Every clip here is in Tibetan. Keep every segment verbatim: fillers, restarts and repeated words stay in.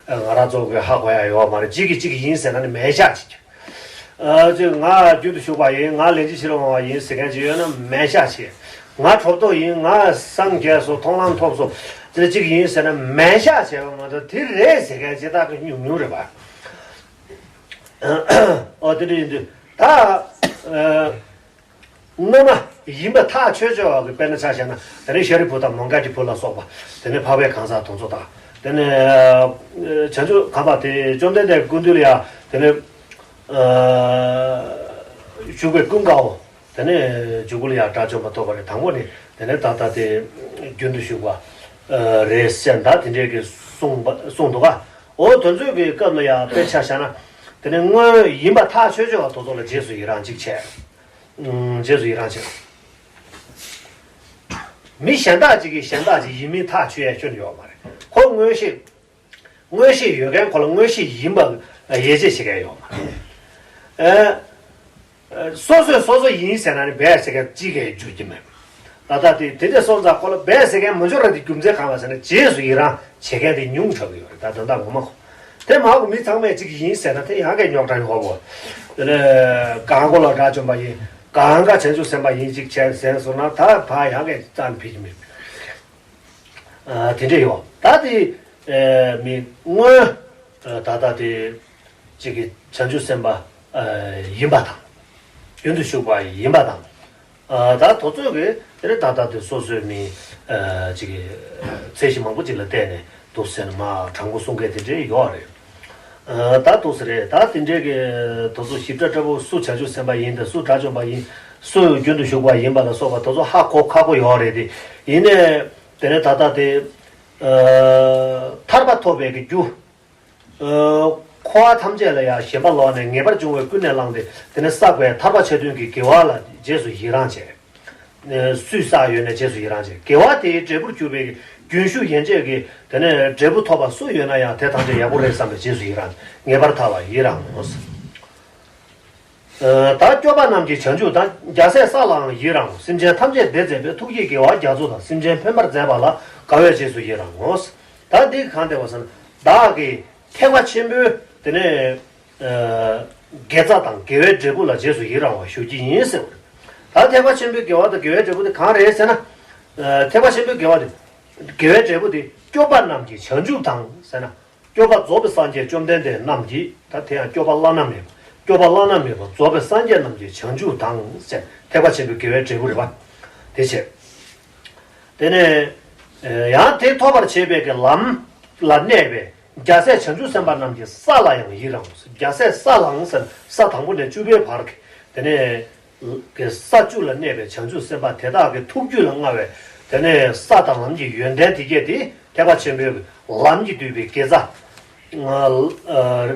ང་རང་ཚོ་གི་ཧ་གོ་ཡ་ཡོད་མ་རེད། གཅིག་གིས་གཅིག་ཡིན་ཟེར་ན་ནི་མེད་ཤག་ཅིག་ཨ་ཅེ་ང་རྒྱུན་དུ་ཞུགས་པ་ཡིན། ང་ལན་ཅི་ཕྱིར་འོང་བ་ཡིན་ཟེར་མཁན་ཅིག་ཡོད་ན་མེད་ཤག་ཅིག་ང་གྲོབ་ཏོ་ཡིན། ང་སངས་རྒྱས་སོ། མཐོང་ལམ་ཐོབ་སོ། དེ་གཅིག་ཡིན་ཟེར་ན་མེད་ཤག་བྱས་པ་མ་གཏོགས་དེ་རེད་ཟེར་མཁན་ཅིག་ད་གི་ཉུང་ཉུང་རེད་པ། ཨོ་དེ་འདྲ་ཡིན་དུས་ད་ཨ། སྔོན་མ་ཡིན་པ་ཐག་ཆོད་ཆོད་པ་གི་དཔེར་ན་ཆ་བཞག་ན། དེ་ནས་ཤཱ་རིའི་བུ་དང་མོའུ་འགལ་གྱི་བུ་ལ་སོགས་པ། དེ་ནས་འཕགས་པའི་གང་ཟག་དེ་ཚོ་དང་། དེ་ནས་བྱང་ཆུབ་གང་པ་དེ་བཅོམ་ལྡན་འདས་ཀྱི་སྐུ་མདུན་ལ་ཡང་དེ་ནས་བཞུགས་པའི་ཀུན་དགའ་བོ། དེ་ནས་འཇུག་གུ་ལ་ཡང་དགྲ་བཅོམ་པ་ཐོབ་པ་རེད། དང་པོ་ནས་དེ་ནས་ད་ལྟ་དེ་རྒྱུན་དུ་ཞུགས་པ་རེད་ཟེར་ད་དེ་འདྲའི་གི་གསུངས་པ་གསུངས་འདུག་ག་འོ་དེ་ཚོའི་གི་སྐབས་ལ་ཡང་དཔེར་ཆ་བཞག་ན། དེ་ནས་སྔོན་ཡིན་པ་ཐག་ཆོད་ཆོད་པ་དེ་ཚོ་ལ་རྗེས་སུ་ཡི་རང་གཅིག་བྱས། རྗེས་སུ་ཡི་རང་བྱས། མི་གཞན་དག་ཅིག་གིས་གཞན་དག་ཅིག་ཡིན་མིན་ཐག་ཆོད་ཡ་ཁྱོན་ནས་ཡོད་མ་རེད། ཁོ་མངོན་ཤེས། མངོན་ཤེས་ཡོད་མཁན་ཁོ་ལ་མངོན་ཤེས་ཡིན་པ་ཡིད་ཆེས་བྱེད་མཁན་ཡོད་མ་རེད། ཨ། སོ་སོས་སོ་སོ་ཡིན་ཟེར་ན་ནི་བས་ཟེར་མཁན་གཅིག་གིས་འགྱུར་གྱི་མེད། ད་ལྟ་དེ་དེ་འདྲ་སོང་ཙང་ཁོ་ལ་བས་ཟེར་མཁན་མ་འབྱོར་ར་དེ་རྒྱུ་མཚན་གང་ལ་ཟེར་ན་རྗེས་སུ་ཡི་རང་བྱེད་མཁན་དེ་ཉུང་དྲགས་ཀྱི་ཡོད་རེད། ད་དོན་དག་ངོ་མ་ཁོ། དེ་མ་གོ་མི་ཚང་མས་གཅིག་ཡིན་ཟེར་ན་དེ་ཡང་གས་རྙོག་དྲ་ཡོང་བ། དེ་ནས་གང་གོ་ལ་དགྲ་བཅོམ་པ་ཡིན། གང་ག་བྱང་ཆུབ་སེམས་དཔའ་ཡིན་གཅིག་བྱས་ཟེར་སོང་ན་ད་ཕ་ཡང་གས་རྩ་ནས་ཕེབས་ཀྱི་མེད། ཨ། དེ་འདྲ་ཡོད། ད་དེ་ཨ། མི་སྔོན་ཨ། ད་ལྟ་དེ་གཅིག་གི་བྱང་ཆུབ་སེམས་དཔའ་ཨ། ཡིན་པ་དང་། རྒྱུན་དུ་ཞུགས་པ་ཡིན་པ་དང་། ཨ། ད་དེ་ཚོ་གི་དེ་རེད། ད་ལྟ་དེ་སོ་སོའི་མི་ཨ། གཅིག་གི་ཚད་གཞི་མང་པོ་ཅིག་ལ་བལྟས་ནས་འདུག་ཟེར་ན་མ་དྲང་པོ་གསུང་མཁན་དེ་འདྲ་ཡོད་རེད། ཨ། ད་འདུག་ཟེར་རེད། ད་དེ་འདྲའི་གི་དེ་ཚོ་ཞིབ་ཕྲ་ཕྲ་པོ་སུ་བྱང་ཆུབ་སེམས་དཔའ་ཡིན་དང་། སུ་དགྲ་བཅོམ་པ་ཡིན། སུ་རྒྱུན་དུ་ཞུགས་པ་ཡིན་པ་ལ་སོགས་པ་དེ་ཚོ་ཧ་གོ་ཁག་པོ་ཡོད་རེད་དེ། ཡིན་ནའི། དེ་ནས་ད་ལྟ་དེ། ཨ། ཐར་པ་ཐོབ་པའི་གི་རྒྱུ། ཨ། འཁོར་བ་ཐམས་ཅད་ལ་ཡང་ཞེན་པ་ལོག་ནས་ངེས་པར་འབྱུང་བས་ཀུན་ནས་བསླངས་ཏེ། དེ་ནས་བསགས་པའི་ཐར་པ་ཆེ་མཐོང་གི་དགེ་བ་ལ་རྗེས་སུ་ཡི་རང་བྱས། ཨ། སུས་བསགས་ཡོད་ན་རྗེས་སུ་ཡི་རང་བྱས། དགེ་བ་དེའི་འབྲས་བུར་གྱུར་པའི་རྒྱུན་ཞུགས་ཡན་ཆད་ཀྱི་དེ་ནས་འབྲས་བུ་ཐོབ་པ་སུ་ཡོད་ན་ཡང་དེ་ཐམས་ཅད་ཡག་པོ་རེད་བསམ་པའི་རྗེས་སུ་ཡི་རང་། ངེས་པར་ཐར་བར་ཡི་རང་ངོ་། ཨ། ད་སྐྱོབ་པ་རྣམས་ཀྱི་བྱང་ཆུབ་དང་། རྒྱལ་སྲས་ས་ལའང་ཡི་རང་ངོ་། སེམས་ཅན་ཐམས་ཅད་བདེ་མཛད་པའི། ཐུགས་བསྐྱེད་དགེ་བ་རྒྱ་མཚོ་དང་། སེམས་ཅན་ཕན་པར་མཛད་པ་ལ། དགའ་བས་རྗེས་སུ་ཡི་རང་ངོ་། ད་འདི་གང་བདེ་བ་ཟེར་ན། བདག་གིས་ཐེག་པ་ཆེན་པོའི་དེ་ནས་ཨ། དགེ་རྩ་དང་དགེ་བའི་འབྲས་བུ་ལ་རྗེས་སུ་ཡི་རང་བར་ཞུ་རྒྱུ་ཡིན་ཟེར་བ་རེད། ད་ཐེག་པ་ཆེན་པོའི་དགེ་བ་དང་དགེ་བའི་འབྲས་བུ་དེ་གང་རེད་ཟེར་ན། ཨ། ཐེག་པ་ཆེན་པོའི་དགེ་བ་དེ། དགེ་བའི་འབྲས་བུ་དེ་སྐྱོབ་པ་རྣམས་ཀྱི་བྱང་ཆུབ་དང་ཟེར་ན། སྐྱོབ་པ་རྫོགས་པའི་སངས་རྒྱས་བཅོམ་ལྡན་འདས་རྣམས་ཀྱི། ད་དེ་ཡང་སྐྱོབ་པ་བླ་ན་མེད་པ། སྐྱོབ་པ་བླ་ན་མེད་པ་རྫོགས་པའི་སངས་རྒྱས་རྣམས་ཀྱི་བྱང་ཆུབ་དང་ཟེར། ཐེག་པ་ཆེན་པོའི་དགེ་བའི་འབྲས་བུ་རེད་པ། དེ་བྱས། དེ་ནས་ཡང་དེ་ཐོབ་པར་བྱེད་པའི་གི་ལམ་ལ་གནས་པའི་རྒྱལ་སྲས་བྱང་ཆུབ་སེམས་དཔའ་རྣམས་ཀྱི་ས་ལའང་ཡི་རང་ངོ་། རྒྱལ་སྲས་ས་ལའང་ཟེར་ན་ས་དང་པོ་ནས་བཅུ་པའི་བར་གྱི་དེ་ནས་གི་ས་བཅུ་ལ་གནས་པའི་བྱང་ཆུབ་སེམས་དཔའ་དེ་དག་གི་ཐུགས་རྒྱུད་ལ་མངའ་བའི་དེ་ནས་ས་དང་ལམ་གྱི་ཡོན་ཏན་དེ་གྱད་དེ་ཐེག་པ་ཆེན་པོའི་ལམ་གྱིས་བསྡུས་པའི་དགེ་རྩ་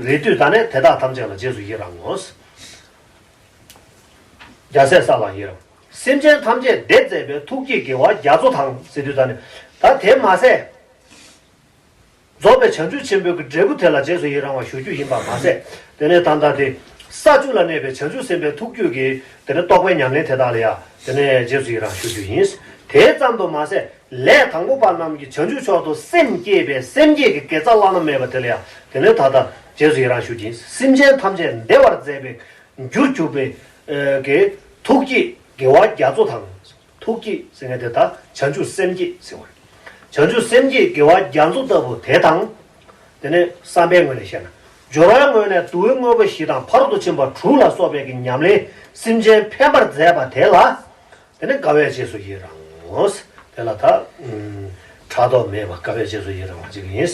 རེད་དུས། ད་ནས་དེ་དག་ཐམས་ཅད་ལ་རྗེས་སུ་ཡི་རང་ངོ་། རྒྱལ་སྲས་ས་ལའང་ཡི་རང་། སེམས་ཅན་ཐམས་ཅད་བདེ་མཛད་པའི། ཐུགས་བསྐྱེད་དགེ་བ་རྒྱ་མཚོ་དང་ཟེར་དུས། ད་ནི་ད་དེ་མ་ཟད། རྫོགས་པའི་བྱང་ཆུབ་ཆེན་པོའི་གི་འབྲས་བུ་དེ་ལ་རྗེས་སུ་ཡི་རང་བར་ཞུ་རྒྱུ་ཡིན་པ་མ་ཟད། དེ་ནས་ད་ལྟ་དེ་ས་བཅུ་ལ་གནས་པའི་བྱང་ཆུབ་སེམས་དཔའི་ཐུགས་རྒྱུད་ཀྱི་དེ་ནས་རྟོགས་པའི་ཉམས་ལེན་དེ་དག་ལ་ཡང་དེ་ནས་རྗེས་སུ་ཡི་རང་ཞུ་རྒྱུ་ཡིན། དེ་ཙམ་དུ་མ་ཟད། ལས་དང་པོ་པ་རྣམས་ཀྱིས་བྱང་ཆུབ་མཆོག་ཏུ་སེམས་བསྐྱེད་པའི་སེམས་བསྐྱེད་ཀྱི་དགེ་རྩ་བླ་ན་མེད་པ་དེ་ལ་ཡང་དེ་ནས་ད་ལྟ་རྗེས་སུ་ཡི་རང་ཞུ་རྒྱུ་ཡིན། སེམས་ཅན་ཐམས་ཅད་བདེ་བར་མཛད་པའི་རྒྱུར་གྱུར་པའི་གི་ཐུགས་བསྐྱེད་དགེ་བ་རྒྱ་མཚོ་དང་། ཐུགས་བསྐྱེད་ཟེར་མཁན་དེ་ད་བྱང་ཆུབ་སེམས་བསྐྱེད་ཟེར་བ་རེད། བྱང་ཆུབ་སེམས་བསྐྱེད་དགེ་བ་རྒྱ་མཚོ་ལྟ་བུ་དེ་དང་། དེ་ནས་བསམ་པའི་ངོས་ནས་བཤད་ན། སྦྱོར་བའི་ངོས་ནས་བསྡུ་བའི་དངོས་པོ་བཞི་དང་ཕ་རོལ་ཏུ་ཕྱིན་པ་དྲུག་ལ་སོགས་པའི་གི་ཉམས་ལེན་སེམས་ཅན་ཕན་པར་མཛད་པ་དེ་ལ། དེ་ནས་དགའ་བས་རྗེས་སུ་ཡི་རང་ངོ་། དེ་ལ་ད་ཕྲག་དོག་མེད་པ་དགའ་བས་རྗེས་སུ་ཡི་རང་བ་ཅིག་ཡིན།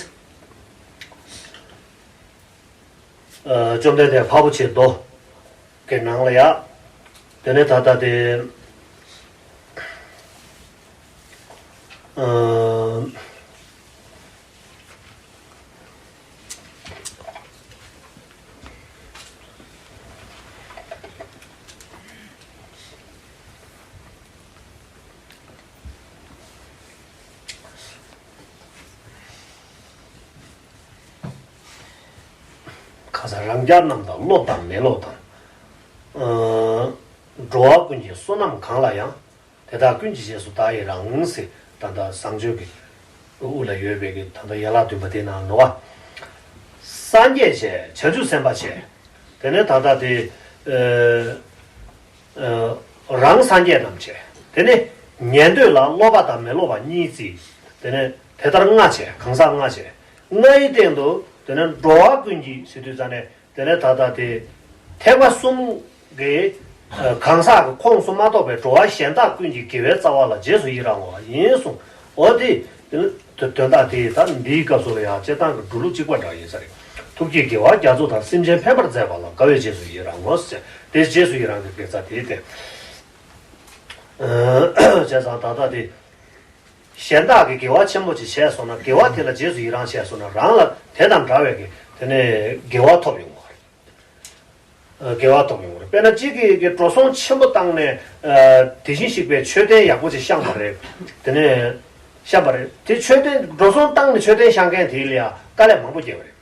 ཨ། བཅོམ་ལྡན་འདས་འཕགས་པོ་ཆེའི་མདོ་གི་ནང་ལ་ཡ། དེ་ནས་ད་ལྟ་དེ། ཨ། ཁ་སང་རང་རྒྱལ་རྣམས་དང་སློབ་དང་མི་སློབ་དང་། ཨ། འགྲོ་བ་ཀུན་གྱི་བསོད་ནམས་གང་ལ་ཡང་། དེ་དག་ཀུན་གྱི་རྗེས་སུ་བདག་ཡི་རང་ཟེར། ད་ལྟ་བཟང་སྤྱོད་ཀྱི་དབུ་ལ་ཡོད་པའི་གི་ད་ལྟ་ཡན་ལག་བདུན་པ་དེ་ནང་ནོ་བ། སངས་རྒྱས་བྱས། བྱང་ཆུབ་སེམས་དཔའ་བྱས། དེ་ནས་ད་ལྟ་དེ། ཨ། ཨ། རང་སངས་རྒྱས་རྣམས་བྱས། དེ་ནས་ཉན་ཐོས་ལ་སློབ་པ་དང་མི་སློབ་པ་གཉིས་བརྩི། དེ་ནས་དེ་ལྟར་ལྔ་བྱས། གང་ཟག་ལྔ་བྱས། ལྔའི་སྟེང་དུ་དེ་ནས་འགྲོ་བ་ཀུན་གྱི་ཟེར་དུས་ཙ་ནས། དེ་ནས་ད་ལྟ་དེ་ཐེག་པ་གསུམ་གྱི། ཨ། གང་ཟག་གི་ཁོངས་སུ་མ་གཏོགས་པའི་འགྲོ་བ་གཞན་དག་ཀུན་གྱི་དགེ་བའི་རྩ་བ་ལ་རྗེས་སུ་ཡི་རང་ངོ་ཡིན་གསུངས། འོ་དེ། དེ་ནི་དོན་དག་དེ་ད་འདིའི་སྐབས་སུ་ལ་ཡང་སྤྱིར་བཏང་གི་འགྲོ་ལུགས་གཅིག་པ་འདྲ་ཡིན་ས་རེད། ཐུགས་བསྐྱེད་དགེ་བ་རྒྱ་མཚོ་ལྟར། སེམས་ཅན་ཕན་པར་མཛད་པ་ལ། དགའ་བས་རྗེས་སུ་ཡི་རང་ངོ་ཟེར། དེ་རྗེས་སུ་ཡི་རང་གི་དགེ་རྩ་དེ་སྟེ། བྱས་ཙང་ད་ལྟ་དེ། གཞན་དག་གིས་དགེ་བ་ཆེན་པོ་ཅིག་བྱས་སོང་ན། དགེ་བ་དེ་ལ་རྗེས་སུ་ཡི་རང་བྱས་སོང་ན། རང་ལ་དེ་དང་འདྲ་བའི་གི་དེ་ནས་དགེ་བ་ཐོབ་ཡོང་བ་རེད། ཨ། དགེ་བ་ཐོབ་ཡོང་བ་རེད། དཔེར་ན་གཅིག་གིས་གི་འགྲོ་སོང་ཆེན་པོ་བཏང་ནས། ཨ། དེ་བཞིན་གཤེགས་པའི་མཆོད་རྟེན་ཡག་པོ་ཅིག་བཤམས་པ་རེད། དེ་ནས་བཤམས་པ་རེད། དེ་མཆོད་རྟེན། འགྲོ་སོང་བཏང་ནས་མཆོད་རྟེན་བཤམས་མཁན་དེ་ལ་ཡང་དཀའ་ལས་མང་པོ་བརྒྱབ་པ་རེད།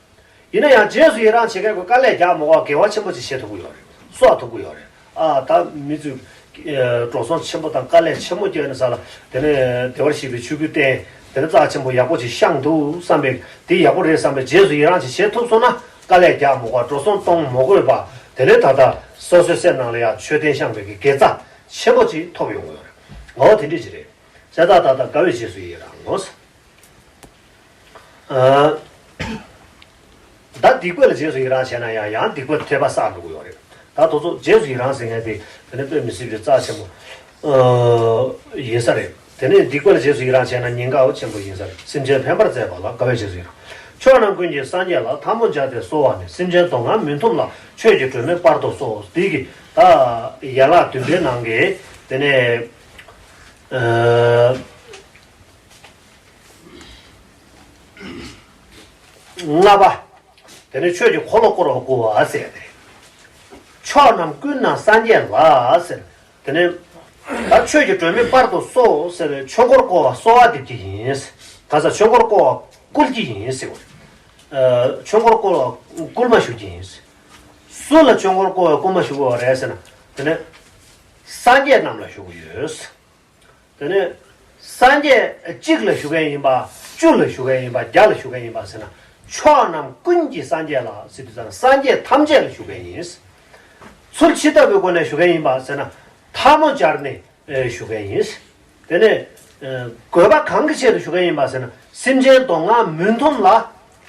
ཡིན་ན་ཡང་རྗེས་སུ་ཡི་རང་བྱེད་མཁན་ཁོ་དཀའ་ལས་རྒྱག་མ་དགོས་པར་དགེ་བ་ཆེན་པོ་ཅིག་བྱེད་ཐུབ་ཀྱི་ཡོད་རེད། གསོག་ཐུབ་ཀྱི་ཡོད་རེད། ཨ། ད་མི་ཚོས། ཨ། འགྲོ་སོང་ཆེན་པོ་དང་དཀའ་ལས་ཆེན་པོ་བརྒྱབ་ནས་ས་ལ། དེ་ནས་བདེ་བར་གཤེགས་པའི་ཆོས་སྐུའི་རྟེན། དེ་ནས་རྩ་ཆེན་པོ་ཡག་པོ་ཅིག་བཤམས་འདུག་བསམ་པའི། དེ་ཡག་པོ་རེད་བསམ་པའི་རྗེས་སུ་ཡི་རང་ཅིག་བྱེད་ཐུབ་སོང་ན། དཀའ་ལས་རྒྱག་མ་དགོས་པར། འགྲོ་སོང་གཏོང་མ་དགོས་པར། དེ་ནས་ད་ལྟ་སོ་སོའི་སེམས་ནང་ལ་ཡང་མཆོད་རྟེན་བཤམས་པའི་གི་དགེ་རྩ་ཆེན་པོ་ཅིག་ཐོབ་ཡོང་གི་ཡོད་རེད། འོ་དེ་འདྲ་ཅིག་རེད། བྱས་ཙང་ད་ལྟ་དགའ་བས་རྗེས་སུ་ཡི་རང་ངོ་། ཨ། ད་སྡིག་པ་ལ་རྗེས་སུ་ཡི་རང་བྱས་ན་ཡང་། ཡང་སྡིག་པ་ཐེབས་པ་བསགས་འགྲོ་གི་ཡོད་རེད། ད་དེ་ཚོ་རྗེས་སུ་ཡི་རང་ཟེར་མཁན་དེ་དེ་ནི་དཔེ་མི་སྲིད་པའི་རྩ་ཆེན་པོ། ཨ། ཡིན་ས་རེད། དེ་ནས་སྡིག་པ་ལ་རྗེས་སུ་ཡི་རང་བྱས་ན་ཉེན་ཁ་ཆེན་པོ་ཡིན་ས་རེད། སེམས་ཅན་ཕན་པར་མཛད་པ་ལ། དགའ་བས་རྗེས་སུ་ཡི་རང་། ཕྱོགས་རྣམས་ཀུན་གྱི་སངས་རྒྱས་ལ། ཐལ་མོ་སྦྱར་ཏེ་གསོལ་བ་ནི། སེམས་ཅན་སྡུག་བསྔལ་མུན་འཐོམས་ལ། ཆོས་ཀྱི་སྒྲོན་མེ་སྤར་དུ་གསོལ། འདི་གི་ད་ཡན་ལག་བདུན་པའི་ནང་གི་དེ་ནས། ཨ། ལྔ་པ། དེ་ནས་ཆོས་ཀྱི་འཁོར་ལོ་བསྐོར་བར་བསྐུལ་བ་ཟེར་ཏེ། ཕྱོགས་རྣམས་ཀུན་ན་སངས་རྒྱས་ལ་ཟེར། དེ་ནས་ད་ཆོས་ཀྱི་སྒྲོན་མེ་སྤར་དུ་གསོལ་ཟེར་བའི་ཆོས་འཁོར་བསྐོར་བར་གསོལ་བ་འདེབས་ཀྱི་ཡིན། གང་ཟག་ཆོས་འཁོར་བསྐོར་བར་བསྐུལ་གྱི་ཡིན་ཟེར་བ། ཨ། ཆོས་འཁོར་བསྐོར་བར་བསྐུལ་མ་ཞུ་གི་ཡིན། སུ་ལ་ཆོས་འཁོར་བསྐོར་བར་བསྐུལ་མ་ཞུ་དགོས་པ་རེད་ཟེར་ན། དེ་ནས་སངས་རྒྱས་རྣམས་ལ་ཞུ་གི་ཡོད། དེ་ནས་སངས་རྒྱས་གཅིག་ལ་ཞུ་མཁན་ཡིན་པ། བཅུ་ལ་ཞུ་མཁན་ཡིན་པ། བརྒྱ་ལ་ཞུ་མཁན་ཡིན་པ་ཟེར་ན། ཕྱོགས་རྣམས་ཀུན་གྱི་སངས་རྒྱས་ལ་ཟེར་དུས་ཙམ་ན། སངས་རྒྱས་ཐམས་ཅད་ལ་ཞུ་མཁན་ཡིན། ཚུལ་ཇི་ལྟ་བུའི་སྒོ་ནས་ཞུ་མཁན་ཡིན་པ་ཟེར་ན། ཐལ་མོ་སྦྱར་ནས་ཞུ་མཁན་ཡིན། དེ་ནས་དགོས་པ་གང་གི་ཆེད་དུ་ཞུ་མཁན་ཡིན་པ་ཟེར་ན། སེམས་ཅན་སྡུག་བསྔལ་མུན་འཐོམས་ལ།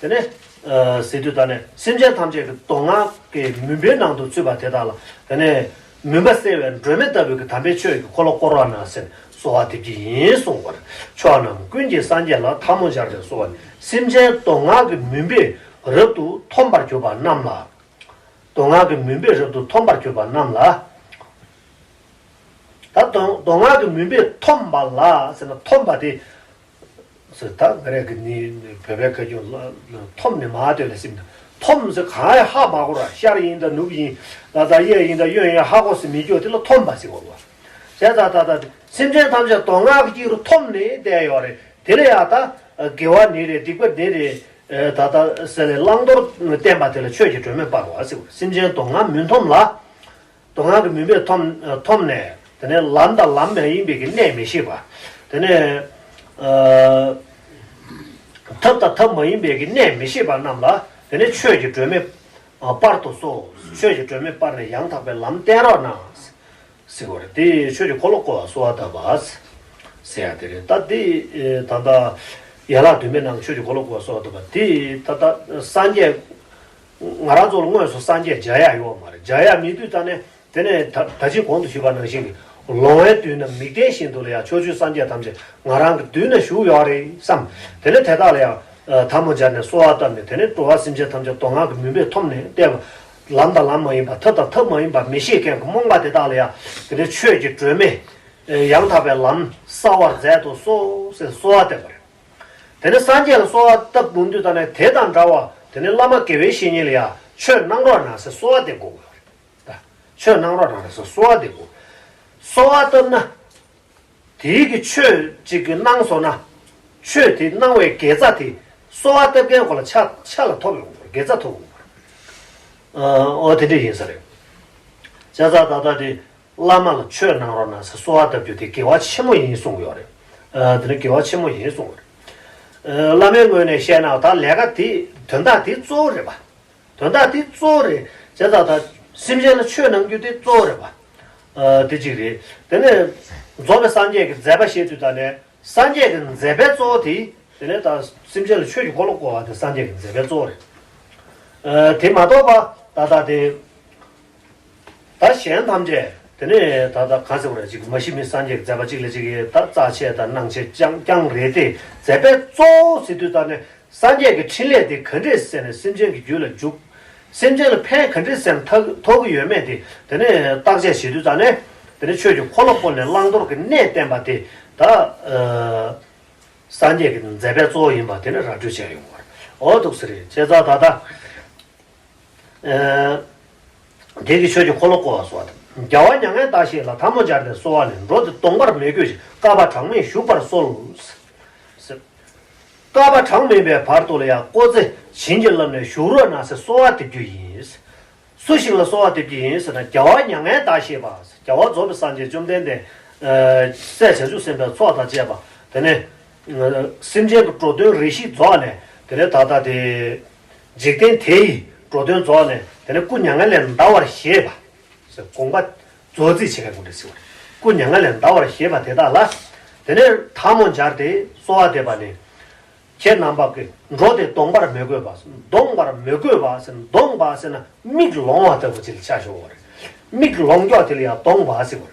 དེ་ནས། ཨ། ཟེར་དུས་ད་ནས་སེམས་ཅན་ཐམས་ཅད་ཀྱི་སྡུག་བསྔལ་གྱི་མུན་པའི་ནང་དུ་ཚུད་པ་དེ་དག་ལ། དེ་ནས་མུན་པ་སེལ་བའི་སྒྲོན་མེ་ལྟ་བུའི་གི་དམ་པའི་ཆོས་ཀྱི་འཁོར་ལོ་བསྐོར་བ་ན་ཟེར་གསོལ་བ་འདེབས་ཀྱི་ཡིན་གསུངས་པར། ཕྱོགས་རྣམས་ཀུན་གྱི་སངས་རྒྱས་ལ། ཐལ་མོ་སྦྱར་ཏེ་གསོལ་བ་ནི། སེམས་ཅན་སྡུག་བསྔལ་གྱི་མུན་པས་རབ་ཏུ་འཐོམས་པར་གྱུར་པ་རྣམས་ལ། སྡུག་བསྔལ་གྱི་མུན་པས་རབ་ཏུ་འཐོམས་པར་གྱུར་པ་རྣམས་ལ། ད་སྡུག་སྡུག་བསྔལ་གྱི་མུན་པས་འཐོམས་པ་ལ་ཟེར་ན། འཐོམས་པ་དེ། ཟེར། ད་ང་རང་གི་ནི་བོད་པའི་ཁ་རྒྱུན་ལ་འཐོམས་ནས་མར་སྡོད་ལ་སེམས་དང་། འཐོམས་ཟེར་གང་ཡང་ཧ་མ་གོ་ར། ཤར་ཡིན་ད་ནུབ་ཡིན་ད། ད་གཡས་ཡིན་ད་གཡོན་ཡིན་ཧ་གོ་སེ་མི་སྐྱོ་དེ་ལ་འཐོམས་པ་ཟེར་གོ་བ། བྱས་ཙང་ད་ད་སེམས་ཅན་ཐམས་ཅད་སྡུག་བསྔལ་གྱི་དཀྱིལ་དུ་འཐོམས་ནས་བསྡད་ཡོད་རེད། དེ་ལ་ཡང་ད་དགེ་བ་ནི་རེད། སྡིག་པ་ནི་རེད། ད་ད་ཟེར་ལས་བླང་དོར་བསྟན་པ་དེ་ལ་ཆོས་ཀྱི་སྒྲོན་མེ་སྤར་བ་ཟེར་གོ། སེམས་ཅན་སྡུག་བསྔལ་མུན་འཐོམས་ལ། སྡུག་བསྔལ་གྱི་མུན་པས་འཐོམས་འཐོམས་ནས། དེ་ནས་ལམ་དང་ལམ་མ་ཡིན་པའི་གི་གནས་མི་ཤེས་པ། དེ་ནས་ཨ་ཐབས་དང་ཐབས་མ་ཡིན་པའི་གི་གནས་མི་ཤེས་པ་རྣམས་ལ། དེ་ནས་ཆོས་ཀྱི་སྒྲོན་མེ་ཨ་སྤར་དུ་གསོལ། ཆོས་ཀྱི་སྒྲོན་མེ་སྤར་ནས་ཡང་དག་པའི་ལམ་བསྟན་རོགས་གནང་། ཟེར་བ་རེད། དེ་ཆོས་ཀྱི་འཁོར་ལོ་བསྐོར་བར་གསོལ་བ་བཏབ་པ་ཟེར་ཡ་དེ་རེད། ད་དེ་ད་ལྟ་ཡན་ལག་བདུན་པའི་ནང་གི་ཆོས་ཀྱི་འཁོར་ལོ་བསྐོར་བར་གསོལ་བ་བཏབ་པ་དེ། ད་ལྟ་སངས་རྒྱས། ང་རང་ཚོ་ལ་དངོས་སུ་སངས་རྒྱས་མཇལ་ཡ་ཡོད་མ་རེད། མཇལ་ཡ་མེད་དུས་ད་ནས། དེ་ནས་ད་ད་ཅི་གོང་དུ་ཞུས་པ་ནང་བཞིན་གྱི་ལོང་བའི་དུས་ན་མིག་ལྡན་བཞིན་དུ་ལ་ཡང་ཕྱོགས་བཅུའི་སངས་རྒྱས་ཐམས་ཅད་ང་རང་གི་མདུན་ན་བཞུགས་ཡོད་རེད་བསམ། དེ་ནས་དེ་དག་ལ་ཡང་ཐལ་མོ་སྦྱར་ནས་གསོལ་བ་བཏབ་ནས། དེ་ནས་འགྲོ་བ་སེམས་ཅན་ཐམས་ཅད་སྡུག་བསྔལ་གྱི་མུན་པས་འཐོམས་ནས་བསྡད་པ། ལམ་དང་ལམ་མ་ཡིན་པ། ཐབས་དང་ཐབས་མ་ཡིན་པ་མི་ཤེས་མཁན་གྱི་རྨོངས་པ་དེ་དག་ལ་ཡང་དེ་ནས་ཆོས་ཀྱི་སྒྲོན་མེ་ཡང་དག་པའི་ལམ་གསལ་བར་མཛད་དུ་གསོལ་ཟེར་གསོལ་བ་བཏབ་པ་རེད། དེ་ནས་སངས་རྒྱས་ལ་གསོལ་བ་བཏབ་ཡོང་དུས་ད་ནས་དེ་དང་འདྲ་བ། དེ་ནས་བླ་མ་དགེ་བའི་བཤེས་གཉེན་ལ་ཡང་ཆོས་གནང་རོགས་གནང་ཟེར་གསོལ་བ་འདེབས་དགོས་ཀྱི་ཡོད་རེད། ད་ཆོས་གནང་རོགས་གནང་ཟེར་གསོལ་བ་འདེབས་དགོས། གསོལ་བ་བཏབ་ན། དེའི་གི་ཆོས་གཅིག་གི་གནང་སོང་ན། ཆོས་དེ་གནང་བའི་དགེ་རྩ་དེ་གསོལ་བ་བཏབ་མཁན་ཁོ་ལ་ཆ་ཆ་ལ་ཐོབ་ཡོང་གི་རེད། དགེ་རྩ་ཐོབ་ཡོང་གི་རེད། ཨ། འོ་དེ་འདྲ་ཡིན་ས་རེད། བྱས་ཙང་ད་ལྟ་དེ་བླ་མ་ལ་ཆོས་གནང་རོགས་གནང་ཟེར་གསོལ་བ་བཏབ་རྒྱུ་དེ་དགེ་བ་ཆེན་མོ་ཡིན་གསུངས་ཡོད་རེད། ཨ། དེ་ནི་དགེ་བ་ཆེན་མོ་ཡིན་གསུངས་ཡོད་རེད། ཨ། བླ་མའི་ངོས་ནས་བཤད་ན་ད་ལས་ཀ་དེ་དོན་དག་དེ་གཙོ་བོ་རེད་པ། དོན་དག་དེ་གཙོ་བོ་རེད། བྱས་ཙང་ད་སེམས་ཅན་ལ་ཆོས་གནང་རྒྱུ་དེ་གཙོ་བོ་རེད་པ། ཨ་དེ་གཅིག་རེད། དེ་ནས་རྫོགས་པའི་སངས་རྒྱས་ཀྱི་མཛད་པ་བཤད་དུས་ད་ནས་སངས་རྒྱས་ཀྱི་མཛད་པའི་གཙོ་བོ་དེ། དེ་ནས་ད་སེམས་ཅན་ལ་ཆོས་ཀྱི་འཁོར་ལོ་བསྐོར་བ་དེ་སངས་རྒྱས་ཀྱི་མཛད་པའི་གཙོ་བོ་རེད། ཨ་དེ་མ་གཏོགས་པ་ད་ལྟ་དེ། ད་གཞན་ཐམས་ཅད་དེ་ནས་ད་ལྟ་གང་ཟེར་བ་རེད། ཅིག་མ་ཤི་མི་སངས་རྒྱས་ཀྱི་མཛད་པ་གཅིག་ལ་གཅིག་གིས་ད་རྩ་ཆེ་དང་སྣང་ཆེ་རྐྱང་རྐྱང་རེད་དེ། མཛད་པའི་གཙོ་བོ་ཟེར་དུས་ད་ནས་སངས་རྒྱས་ཀྱི་འཕྲིན་ལས་དེ་ག་འདྲས་ཟེར་ནས་སེམས་ཅན་གྱི་རྒྱུད་ལ་འཇུག་སེམས་ཅན་ལ་ཕན་ག་འདྲས་ཟེར་ནས་ཐོགས་ཐོགས་ཀྱི་ཡོད་མེད་དེ། དེ་ནས་བརྟག་དཔྱད་བྱེད་དུས་ད་ནས་དེ་ནས་ཆོས་ཀྱི་འཁོར་ལོ་བསྐོར་ནས་བླང་དོར་གྱི་གནས་བསྟན་པ་དེ་ད་ཨ་སངས་རྒྱས་ཀྱི་མཛད་པའི་གཙོ་བོ་ཡིན་པ་དེ་ནས་ར་སྤྲོད་བྱས་ཡོང་བ་རེད། འོ་འདུག་ཟེར་རེད། བྱས་ཙང་ད་ལྟ། ཨ་དེ་གི་ཆོས་ཀྱི་འཁོར་ལོ་བསྐོར་བ་སོགས་དང་། རྒྱལ་བ་མྱ་ངན་འདའ་ཞེས་ལ། ཐལ་མོ་སྦྱར་ཏེ་གསོལ་བ་ནི། འགྲོ་འདི་ལྡོངས་པར་མི་དགོས་ཤིང་། བསྐལ་པ་གྲངས་མེད་བཞུགས་པར་གསོལ། ཟེར། བསྐལ་པ་གྲངས་མེད་པའི་བར་དུ་ལ་ཡང་བསྐོར་རྫས་བྱིན་གྱིས་བརླབས་ནས་བཞུགས་རོགས་གནང་ཟེར་གསོལ་བ་འདེབས་རྒྱུ་ཡིན། སུ་ཞིག་ལ་གསོལ་བ་འདེབས་རྒྱུ་ཡིན་ཟེར་ན། རྒྱལ་བ་མྱ་ངན་འདའ་ཞེས་པ། རྒྱལ་བ་རྫོགས་པའི་སངས་རྒྱས་བཅོམ་ལྡན་འདས། ཨ་སྲས་བྱང་ཆུབ་སེམས་དཔའི་ཚོགས་དང་བཅས་པ། དེ་ནས་སེམས་ཅན་གྱི་འགྲོ་དོན་རེ་ཞིག་རྫོགས་ནས། དེ་ནས་ད་ལྟ་དེ། འཇིག་རྟེན་དེ་ཡི་འགྲོ་དོན་རྫོགས་ནས། དེ་ནས་སྐུ་མྱ་ངན་ལས་འདའ་བར་བཞེད་པ། ཟེར་དགོངས་པ་རྫོགས་རྩིས་བྱེད་མཁན་ཀུན་འདྲ་ཟེར་བ་རེད། སྐུ་མྱ་ངན་ལས་འདའ་བར་བཞེད་པ་དེ་དག་ལ། དེ་ནས་ཐལ་མོ་སྦྱར་ཏེ་གསོལ་བ་འདེབས་པ་ནི། ཁྱེད་རྣམ་པ་ཀུན་འགྲོ་འདི་ལྡོངས་པར་མི་དགོས་པ། ལྡོངས་པར་མི་དགོས་པ་ཟེར་ན། ལྡོངས་པ་ཟེར་ན་མིག་ལོང་བ་ལྟ་བུ་ཅིག་ལ་ཆ་ཞུགས་པ་རེད། མིག་ལོང་ཀྱོག་དེ་ལ་ཡང་ལྡོངས་པ་ཟེར་བ་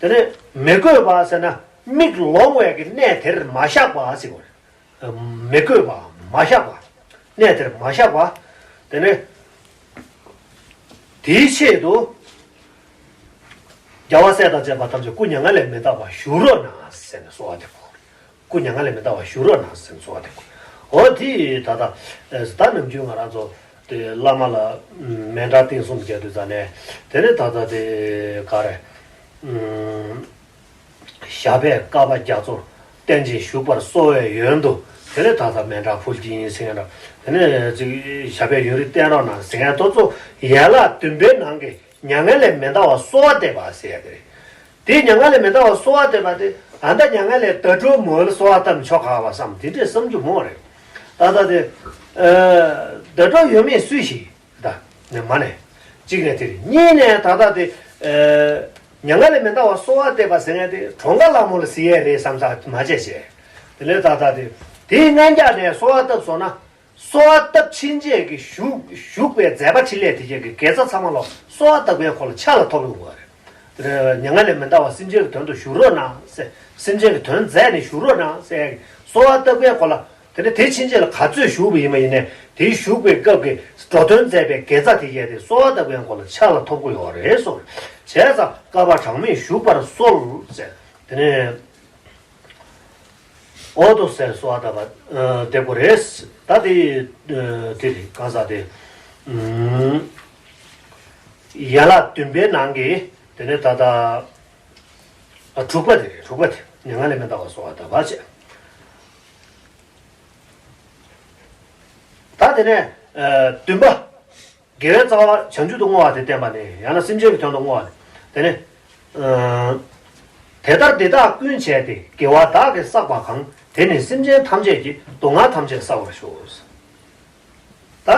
རེད། དེ་ནས་མི་དགོས་པ་ཟེར་ན་མིག་ལོང་བའི་གི་གནས་དེར་མ་བཞག་པ་ཟེར་བ་རེད། མི་དགོས་པ། མ་བཞག་པ། གནས་དེར་མ་བཞག་པ། དེ་ནས་དེའི་ཆེད་དུ་རྒྱལ་བ་སྲས་དང་བཅས་པ་ཐམས་ཅད་སྐུ་མྱ་ངན་ལས་མི་འདའ་བར་བཞུགས་རོགས་གནང་ཟེར་ནས་གསོལ་བ་འདེབས་དགོས། སྐུ་མྱ་ངན་ལས་མི་འདའ་བར་བཞུགས་རོགས་གནང་ཟེར་ནས་གསོལ་བ་འདེབས་དགོས། འོ་དེ་ད་ལྟ་ད་ནམ་རྒྱུན་ང་རང་ཚོ་དེ་བླ་མ་ལ་མཎྜལ་རྟེན་གསུམ་རྒྱག་དུས་ཙ་ནས། དེ་ནས་ད་ལྟ་དེ་ག་རེ། ཞབས་པད་བསྐལ་པ་རྒྱ་མཚོར་བརྟན་ཅིང་བཞུགས་པར་གསོལ་བའི་ཡོན་དུ། དེ་ནས་ད་ལྟ་མཎྜལ་ཕུལ་གྱི་ཡིན་ཟེར་མཁན་འདྲ། དེ་ནས་ཅིག་ཞབས་པད་ཡུན་རིང་བརྟན་རོགས་གནང་ཟེར་མཁན་དེ་ཚོ་ཡན་ལག་བདུན་པའི་ནང་གི་མྱ་ངན་ལས་མི་འདའ་བར་གསོལ་བ་འདེབས་པ་ཟེར་ཡ་དེ་རེད། དེ་མྱ་ངན་ལས་མི་འདའ་བར་གསོལ་བ་འདེབས་པ་དེ། ཨ་ད་མྱ་ངན་ལས་ཟླ་གྲོགས་མོ་ལ་གསོལ་བ་བཏབ་ན་ཆོག་ག་བ་བསམ། དེ་འདྲས་བསམ་རྒྱུ་མོ་རེད། ད་ལྟ་དེ་ཨ་ཟླ་གྲོགས་ཡོད་མེད་སུས་ཤེས། ད་ནས་མ་ནས། གཅིག་ནས་དེ་རེད། གཉིས་ནས་ད་ལྟ་དེ་ཨ་མྱ་ངན་ལས་མི་འདའ་བར་གསོལ་བ་འདེབས་པ་ཟེར་མཁན་དེ་གྲོངས་ཁ་ལ་མོ་ལ་ཟེར་ཡས་རེད་བསམ་ས་མ་བྱས་བྱས། དེ་ནས་ད་ལྟ་དེ་དེའི་གནད་འགག་ནས་གསོལ་བ་བཏབ་སོང་ན། གསོལ་བ་བཏབ་ཕྱིན་ཆད་ཀྱི་བཞུགས་བཞུགས་པའི་མཛད་པ་འཕྲིན་ལས་དེ་ཅན་གྱི་དགེ་རྩ་ཚང་མ་ལོ་གསོལ་བ་བཏབ་མཁན་ཁོ་ལ་ཆ་ལ་ཐོབ་ཡོང་བ་རེད། མྱ་ངན་ལས་མི་འདའ་བར་སེམས་ཅན་གྱི་དོན་དུ་བཞུགས་རོགས་གནང་ཟེར། སེམས་ཅན་གྱི་དོན་མཛད་ནས་བཞུགས་རོགས་གནང་ཟེར་གསོལ་བ་བཏབ་མཁན་ཁོ་ལ། དེ་ནས་དེ་ཕྱིན་ཆད་ལ་ག་ཚོད་བཞུགས་པ་ཡིན་པ་ཡིན་ནའི་དེའི་བཞུགས་པའི་སྐབས་ཀྱི་འགྲོ་དོན་མཛད་པའི་དགེ་རྩ་དེ་ཡས་དེ་གསོལ་བ་བཏབ་མཁན་ཁོ་ལ་ཆ་ལ་ཐོབ་ཀྱི་ཡོད་རེད་གསུངས། བྱས་ཙང་བསྐལ་པ་གྲངས་མེད་བཞུགས་པར་གསོལ་ཟེར། དེ་ནས། འོ་དོ་ཟེར་གསོལ་བ་བཏབ་པ་འདེབས་དགོས་རེད། ད་དེ་དེ་རེད། གང་ཟག་དེ་ཡན་ལག་བདུན་པའི་ནང་གི་དེ་ནས་ད་ལྟ་དྲུག་པ་དེ་རེད། དྲུག་པ་དེ་མྱ་ངན་ལས་མི་འདའ་བར་གསོལ་བ་བཏབ་པ་བྱས། ད་དེ་ནས་བདུན་པ། དགེ་བའི་རྩ་བ་བྱང་ཆུབ་ཏུ་བསྔོ་བ་དེ་བསྟན་པ་ནི། ཡང་ན་སེམས་ཅན་གྱི་དོན་དུ་བསྔོ་བ་ནི། དེ་ནི། ཨ་དེ་ལྟར་འདི་དག་ཀུན་བྱས་ཏེ། དགེ་བ་བདག་གིས་བསགས་པ་གང་། དེ་ནི་སེམས་ཅན་ཐམས་ཅད་ཀྱི། སྡུག་བསྔལ་ཐམས་ཅད་བསལ་བར་ཤོག་ད། ཨ་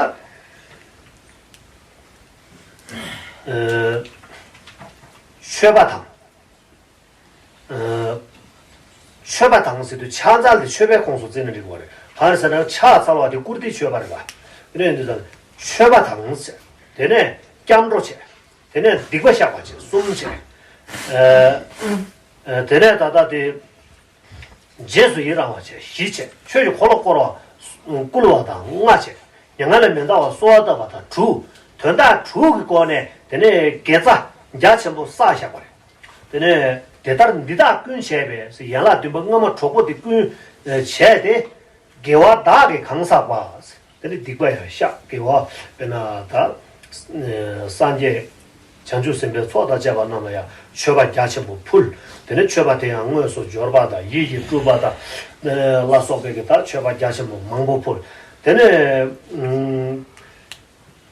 མཆོད་པ་དང་། མཆོད་པ་དང་ཟེར་དུས་ཕྱག་འཚལ་དེ་མཆོད་པའི་ཁོངས་སུ་བརྩིས་ན་འགྲིག་གི་རེད། གང་རེད་ཟེར་ན་ཕྱག་འཚལ་བ་དེ་བཀུར་སྟི་མཆོད་པ་རེད་པ། དེ་ནས་འདི་ལྟར་མཆོད་པ་དང་ཟེར། དེ་ནས་སྐྱབས་འགྲོ་བྱས། དེ་ནས་སྡིག་པ་བཤགས་པ་བྱས། གསུམ་བྱས། ཨ་ཨ་དེ་ནས་ད་ལྟ་དེ་རྗེས་སུ་ཡི་རང་བ་བྱས། བཞི་བྱས། ཆོས་ཀྱི་འཁོར་ལོ་བསྐོར་བ་བསྐུལ་བ་དང་། ལྔ་བྱས། མྱ་ངན་ལས་མི་འདའ་བར་གསོལ་བ་བཏབ་པ་དང་། དྲུག་དོན་དག་དྲུག་གི་སྒོ་ནས་དེ་ནས་དགེ་རྩ་རྒྱ་ཆེན་པོ་བསགས་བཞག་པ་རེད། དེ་ནས་དེ་ལྟར་འདི་དག་ཀུན་བྱས་པས། ཡན་ལག་བདུན་པ་སྔ་མ་གྲོགས་པོ་དེ་ཀུན་བྱས་ཏེ། དགེ་བ་བདག་གིས་གང་བསགས་པ། དེ་ནི་སྡིག་པ་ཡང་བཤགས། དགེ་བ་དཔེར་ན་ད་སངས་རྒྱས་བྱང་ཆུབ་སེམས་དཔའི་ཚོགས་དང་བཅས་པ་རྣམས་ལ་ཡང་མཆོད་པ་རྒྱ་ཆེན་པོ་ཕུལ། དེ་ནས་མཆོད་པ་དེ་ཡང་དངོས་སུ་འབྱོར་པ་དང་། ཡིད་ཀྱིས་སྤྲུལ་པ་དང་། ལ་སོགས་པའི་གི་ད་མཆོད་པ་རྒྱ་ཆེན་པོ་མང་པོ་ཕུལ། དེ་ནས་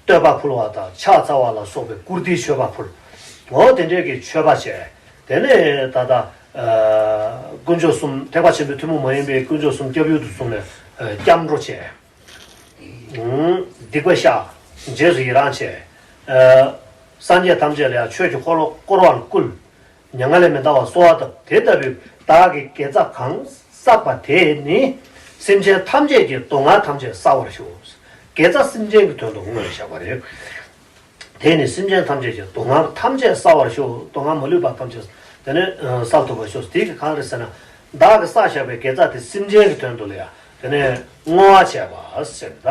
བསྟོད་པ་ཕུལ་བ་དང་། ཕྱག་འཚལ་བ་ལ་སོགས་པའི་བཀུར་སྟིའི་མཆོད་པ་ཕུལ། འོ་དེ་འདྲའི་གི་མཆོད་པ་བྱས། དེ་ནས་ད་ལྟ་དཀོན་མཆོག་གསུམ། ཐེག་པ་ཆེན་པོའི་ཐུན་མོང་མ་ཡིན་པའི་དཀོན་མཆོག་གསུམ་སྐྱབས་ཡུལ་དུ་བཟུང་ནས་སྐྱབས་འགྲོ་བྱས། སྡིག་པ་བཤགས། རྗེས་སུ་ཡི་རང་བྱས། ཨ། སངས་རྒྱས་ཐམས་ཅད་ལ་ཡང་ཆོས་ཀྱི་འཁོར་ལོ་བསྐོར་བར་བསྐུལ། མྱ་ངན་ལས་མི་འདའ་བར་གསོལ་བ་བཏབ། དེ་ལྟ་བུའི་བདག་གིས་དགེ་རྩ་གང་བསགས་པ་དེས་ནི་སེམས་ཅན་ཐམས་ཅད་ཀྱི་སྡུག་བསྔལ་ཐམས་ཅད་བསལ་བར་ཤོག། དགེ་རྩ་སེམས་ཅན་གྱི་དོན་དུ་བསྔོས་བཞག་པ་རེད། དེས་ནི་སེམས་ཅན་ཐམས་ཅད་ཀྱི་སྡུག་བསྔལ་ཐམས་ཅད་བསལ་བར་ཤོག། སྡུག་བསྔལ་མ་ལུས་པ་ཐམས་ཅད་དེ་ནི་བསལ་ཐུབ་པར་ཤོག། དེ་གི་གང་རེད་ཟེར་ན། བདག་གིས་བསགས་བཞག་པའི་དགེ་རྩ་དེ་སེམས་ཅན་གྱི་དོན་དུ་ལ་ཡང་དེ་ནི་བསྔོ་བ་བྱས་པ་ཟེར་ད།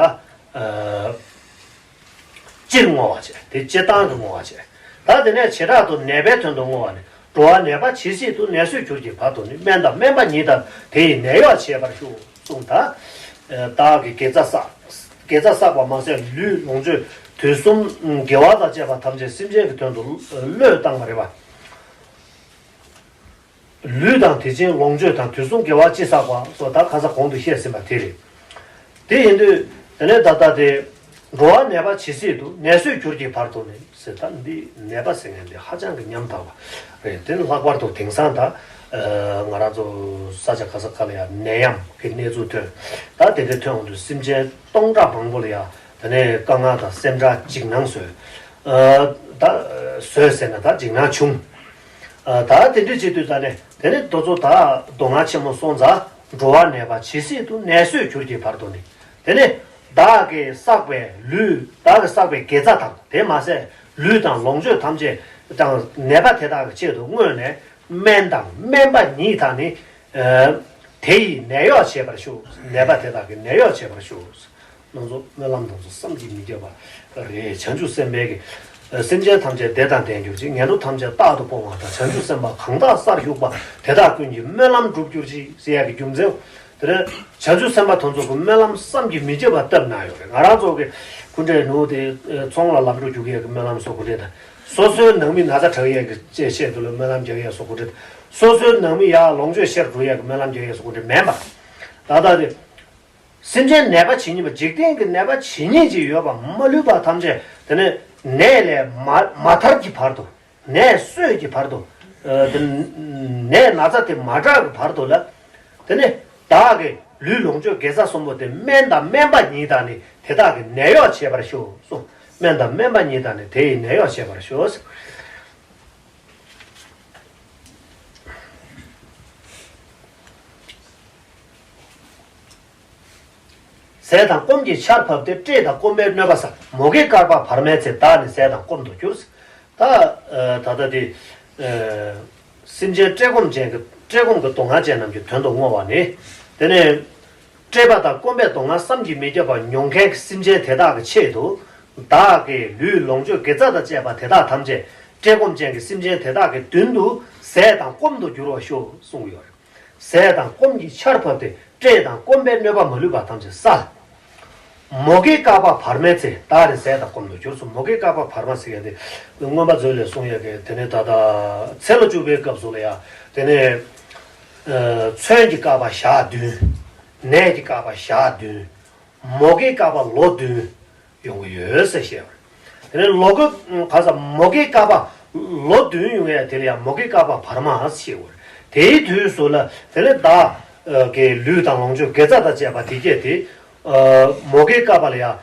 སྤྱིར་བསྔོ་བ་བྱས། དེ་སྤྱིར་བཏང་གི་བསྔོ་བ་བྱས། ད་དེ་ནས་བྱེ་བྲག་ཏུ་ནད་པའི་དོན་དུ་བསྔོ་བ་ནི། འགྲོ་བ་ནད་པ་ཇི་སྲིད་དུ་ནད་སོས་གྱུར་གྱི་བར་དུ་ནི། སྨན་དང་སྨན་པ་ཉིད་དང་དེ་ཡི་ནད་གཡོག་བྱེད་པར་ཤོག་གསུངས། ད་བདག་གིས་དགེ་རྩ་བསགས། དགེ་རྩ་བསགས་པ་མ་ཟད་ལུས་ལོངས་སྤྱོད་དུས་གསུམ་དགེ་བ་དང་བཅས་པ་ཐམས་ཅད་སེམས་ཅན་གྱི་དོན་དུ་བློས་བཏང་བ་རེད་པ། ལུས་དང་དེ་བཞིན་ལོངས་སྤྱོད་དང་དུས་གསུམ་དགེ་བ་ཅི་བསགས་པ་སོགས་ད་གང་ཟག་གོང་དུ་བཤད་ཟིན་པ་དེ་རེད། དེ་ཡིན་དུས་དེ་ནས་ད་ལྟ་དེ། འགྲོ་བ་ནད་པ་ཇི་སྲིད་དུ་ནད་སོས་གྱུར་གྱི་བར་དུ་ནི་ཟེར། ད་འདི་ནད་པ་ཟེར་མཁན་འདི་ཧ་ཅང་གི་ཉམ་ཐག་པ་རེད། དེ་ནི་ལྷག་པར་དུ་དེང་སང་ད་ང་རང་ཚོ་ས་ཆ་ག་ས་ག་ལ་ཡང་ནད་ཡམས་ཀྱི་གནས་ཚུལ་ཐོན། ད་དེ་འདྲ་ཐོན་འོང་དུས་སེམས་ཅན་སྟོང་ཕྲག་མང་པོ་ལ་ཡང་དེ་ནས་དཀའ་ངལ་དང་སེམས་ཁྲལ་འཇིགས་སྣང་བཟོས། ད་བཟོས་ཟེར་ན་ད་འཇིགས་སྣང་བྱུང་། ཨ། ད་དེ་འདྲ་བྱེད་དུས་ད་ནི་དེ་ནི་དེ་ཚོ་ད་སྡུག་བསྔལ་ཆེན་མོ་སོང་ཙང་འགྲོ་བ་ནད་པ་ཇི་སྲིད་དུ་ནད་སོས་གྱུར་གྱི་བར་དུ་ནི། དེ་ནི་བདག་གིས་བསགས་པའི་ལུས། བདག་གིས་བསགས་པའི་དགེ་རྩ་དང་དེ་མ་ཟད་ལུས་དང་ལོངས་སྤྱོད་ཐམས་ཅད་དང་ནད་པ་དེ་དག་གི་ཆེད་དུ་བསྔོས་ནས་སྨན་དང་སྨན་པ་ཉིད་དང་ནི། ཨ། དེ་ཡི་ནད་གཡོག་བྱེད་པར་ཤོག། ནད་པ་དེ་དག་གི་ནད་གཡོག་བྱེད་པར་ཤོག། ང་ཚོ་སྨོན་ལམ་དང་ཚོ་བསམ་གྱིས་མི་ཁྱབ་པ་རེད། བྱང་ཆུབ་སེམས་དཔའི་གི། སེམས་ཅན་ཐམས་ཅད་བདེ་དང་ལྡན་གྱུར་ཅིག། ངན་འགྲོ་ཐམས་ཅད་རྟག་ཏུ་སྤོང་བ་དང་། བྱང་ཆུབ་སེམས་དཔའ་གང་དག་སར་བཞུགས་པ་དེ་དག་ཀུན་གྱི་སྨོན་ལམ་འགྲུབ་གྱུར་ཅིག་ཟེར་ཡ་གི་རྒྱུ་མཚན། དེ་ནས་བྱང་ཆུབ་སེམས་དཔའ་དེ་ཚོ་གི་སྨོན་ལམ་བསམ་གྱིས་མི་ཁྱབ་པ་བཏབ་གནང་ཡོད་རེད། ང་རང་ཚོ་གི་སྐུ་འདྲའི་ནུ་དེ་ཚོང་ལ་ལམ་འགྲོ་རྒྱུག་ཡས་ཀྱི་སྨོན་ལམ་སོགས་སྐུ་འདྲ་དང་། སོ་སོའི་ནང་མི་ན་ཚ་དྲག་ཡས་ཀྱི་ཆེད་དུ་ལ་སྨོན་ལམ་རྒྱག་ཡས་སོགས་སྐུ་འདྲ་དང་། སོ་སོའི་ནང་མི་ཡར་ལོངས་སྤྱོད་ཤར་འགྲོ་ཡས་ཀྱི་སྨོན་ལམ་རྒྱག་ཡས་སོགས་སྐུ་འདྲ་མེད་པ། ད་ལྟ་དེ། སེམས་ཅན་ནད་པ་ཇི་སྙེད་པ། འཇིག་རྟེན་གྱི་ནད་པ་ཇི་སྙེད་ཅིག་ཡོད་པ་མ་ལུས་པ་ཐམས་ཅད་དེ་ནས་ནད་ལས་མ་མ་ཐར་གྱི་བར་དུ། ནད་སོས་ཀྱི་བར་དུ། ཨ། དེ་ནད་ན་ཚ་དེ་མ་དྲག་གི་བར་དུ་ལ། དེ་ནས་བདག་གི་ལུས་ལོངས་སྤྱོད་དགེ་རྩ་གསུམ་པོ་དེ་སྨན་དང་སྨན་པ་ཉིད་དང་ནི་དེ་དག་གི་ནད་གཡོག་བྱེད་པར་ཤོག་གསུངས། སྨན་དང་སྨན་པ་ཉིད་དང་ནི་དེ་ཡི་ནད་གཡོག་བྱེད་པར་ཤོག། ཟས་དང་སྐོམ་གྱི་ཆར་ཕབ་སྟེ། བཀྲེས་དང་སྐོམ་པའི་གནོད་པ་བསལ། མུ་གེའི་བསྐལ་པ་བར་མའི་ཚེ། བདག་ནི་ཟས་དང་སྐོམ་དུ་གྱུར། ད་ཨ་ད་ལྟ་དེ་ཨ་སེམས་ཅན་བཀྲེས་སྐོམ་ཅན་གྱི་བཀྲེས་སྐོམ་གྱི་སྡུག་བསྔལ་ཅན་རྣམས་ཀྱི་དོན་དུ་བསྔོ་བ་ནི། དེ་ནས་བཀྲེས་པ་དང་སྐོམ་པའི་སྡུག་བསྔལ་བསམ་གྱིས་མི་ཁྱབ་པ་མྱོང་མཁན་གྱི་སེམས་ཅན་དེ་དག་གི་ཆེད་དུ་བདག་གི་ལུས་ལོངས་སྤྱོད་དགེ་རྩ་དང་བཅས་པ་དེ་དག་ཐམས་ཅད་བཀྲེས་སྐོམ་ཅན་གྱི་སེམས་ཅན་དེ་དག་གི་མདུན་དུ་ཟས་དང་སྐོམ་དུ་འགྱུར་བར་ཤོག་གསུངས་ཡོད་རེད། ཟས་དང་སྐོམ་གྱི་ཆར་ཕབ་སྟེ། བཀྲེས་དང་སྐོམ་པའི་གནོད་པ་མ་ལུས་པ་ཐམས་ཅད་བསལ། མུ་གེའི་བསྐལ་པ་བར་མའི་ཚེ། བདག་ནི་ཟས་དང་སྐོམ་དུ་གྱུར་གསུངས། མུ་གེའི་བསྐལ་པ་བར་མ་ཟེར་ཡ་དེ་མངོན་པ་མཛོད་ལས་གསུངས་ཡ་གི། དེ་ནས་ད་ལྟ་ཚེ་ལོ་བཅུ་པའི་སྐབས་སུ་ལ་ཡ། དེ་ནས་ཨ་མཚོན་གྱི་བསྐལ་པ་ཞག་བདུན། ནད་ཀྱི་བསྐལ་པ་ཞག་བདུན། མུ་གེའི་བསྐལ་པ་ལོ་བདུན། ཡོང་གི་ཡོད་ཟེར་བཤད་པ་རེད། དེ་ནས་ལོ་གི་ག་ས་མུ་གེའི་བསྐལ་པ་ལོ་བདུན་ཡོང་ཡ་དེ་ལ་ཡང་མུ་གེའི་བསྐལ་པ་བར་མ་ཟེར་བ་རེད། དེའི་དུས་སུ་ལ་དེ་ནས་བདག་གི་ལུས་དང་ལོངས་སྤྱོད་དགེ་རྩ་དང་བཅས་པ་དེ་སྐྱེས་ཏེ། མུ་གེའི་བསྐལ་པ་ལ་ཡང་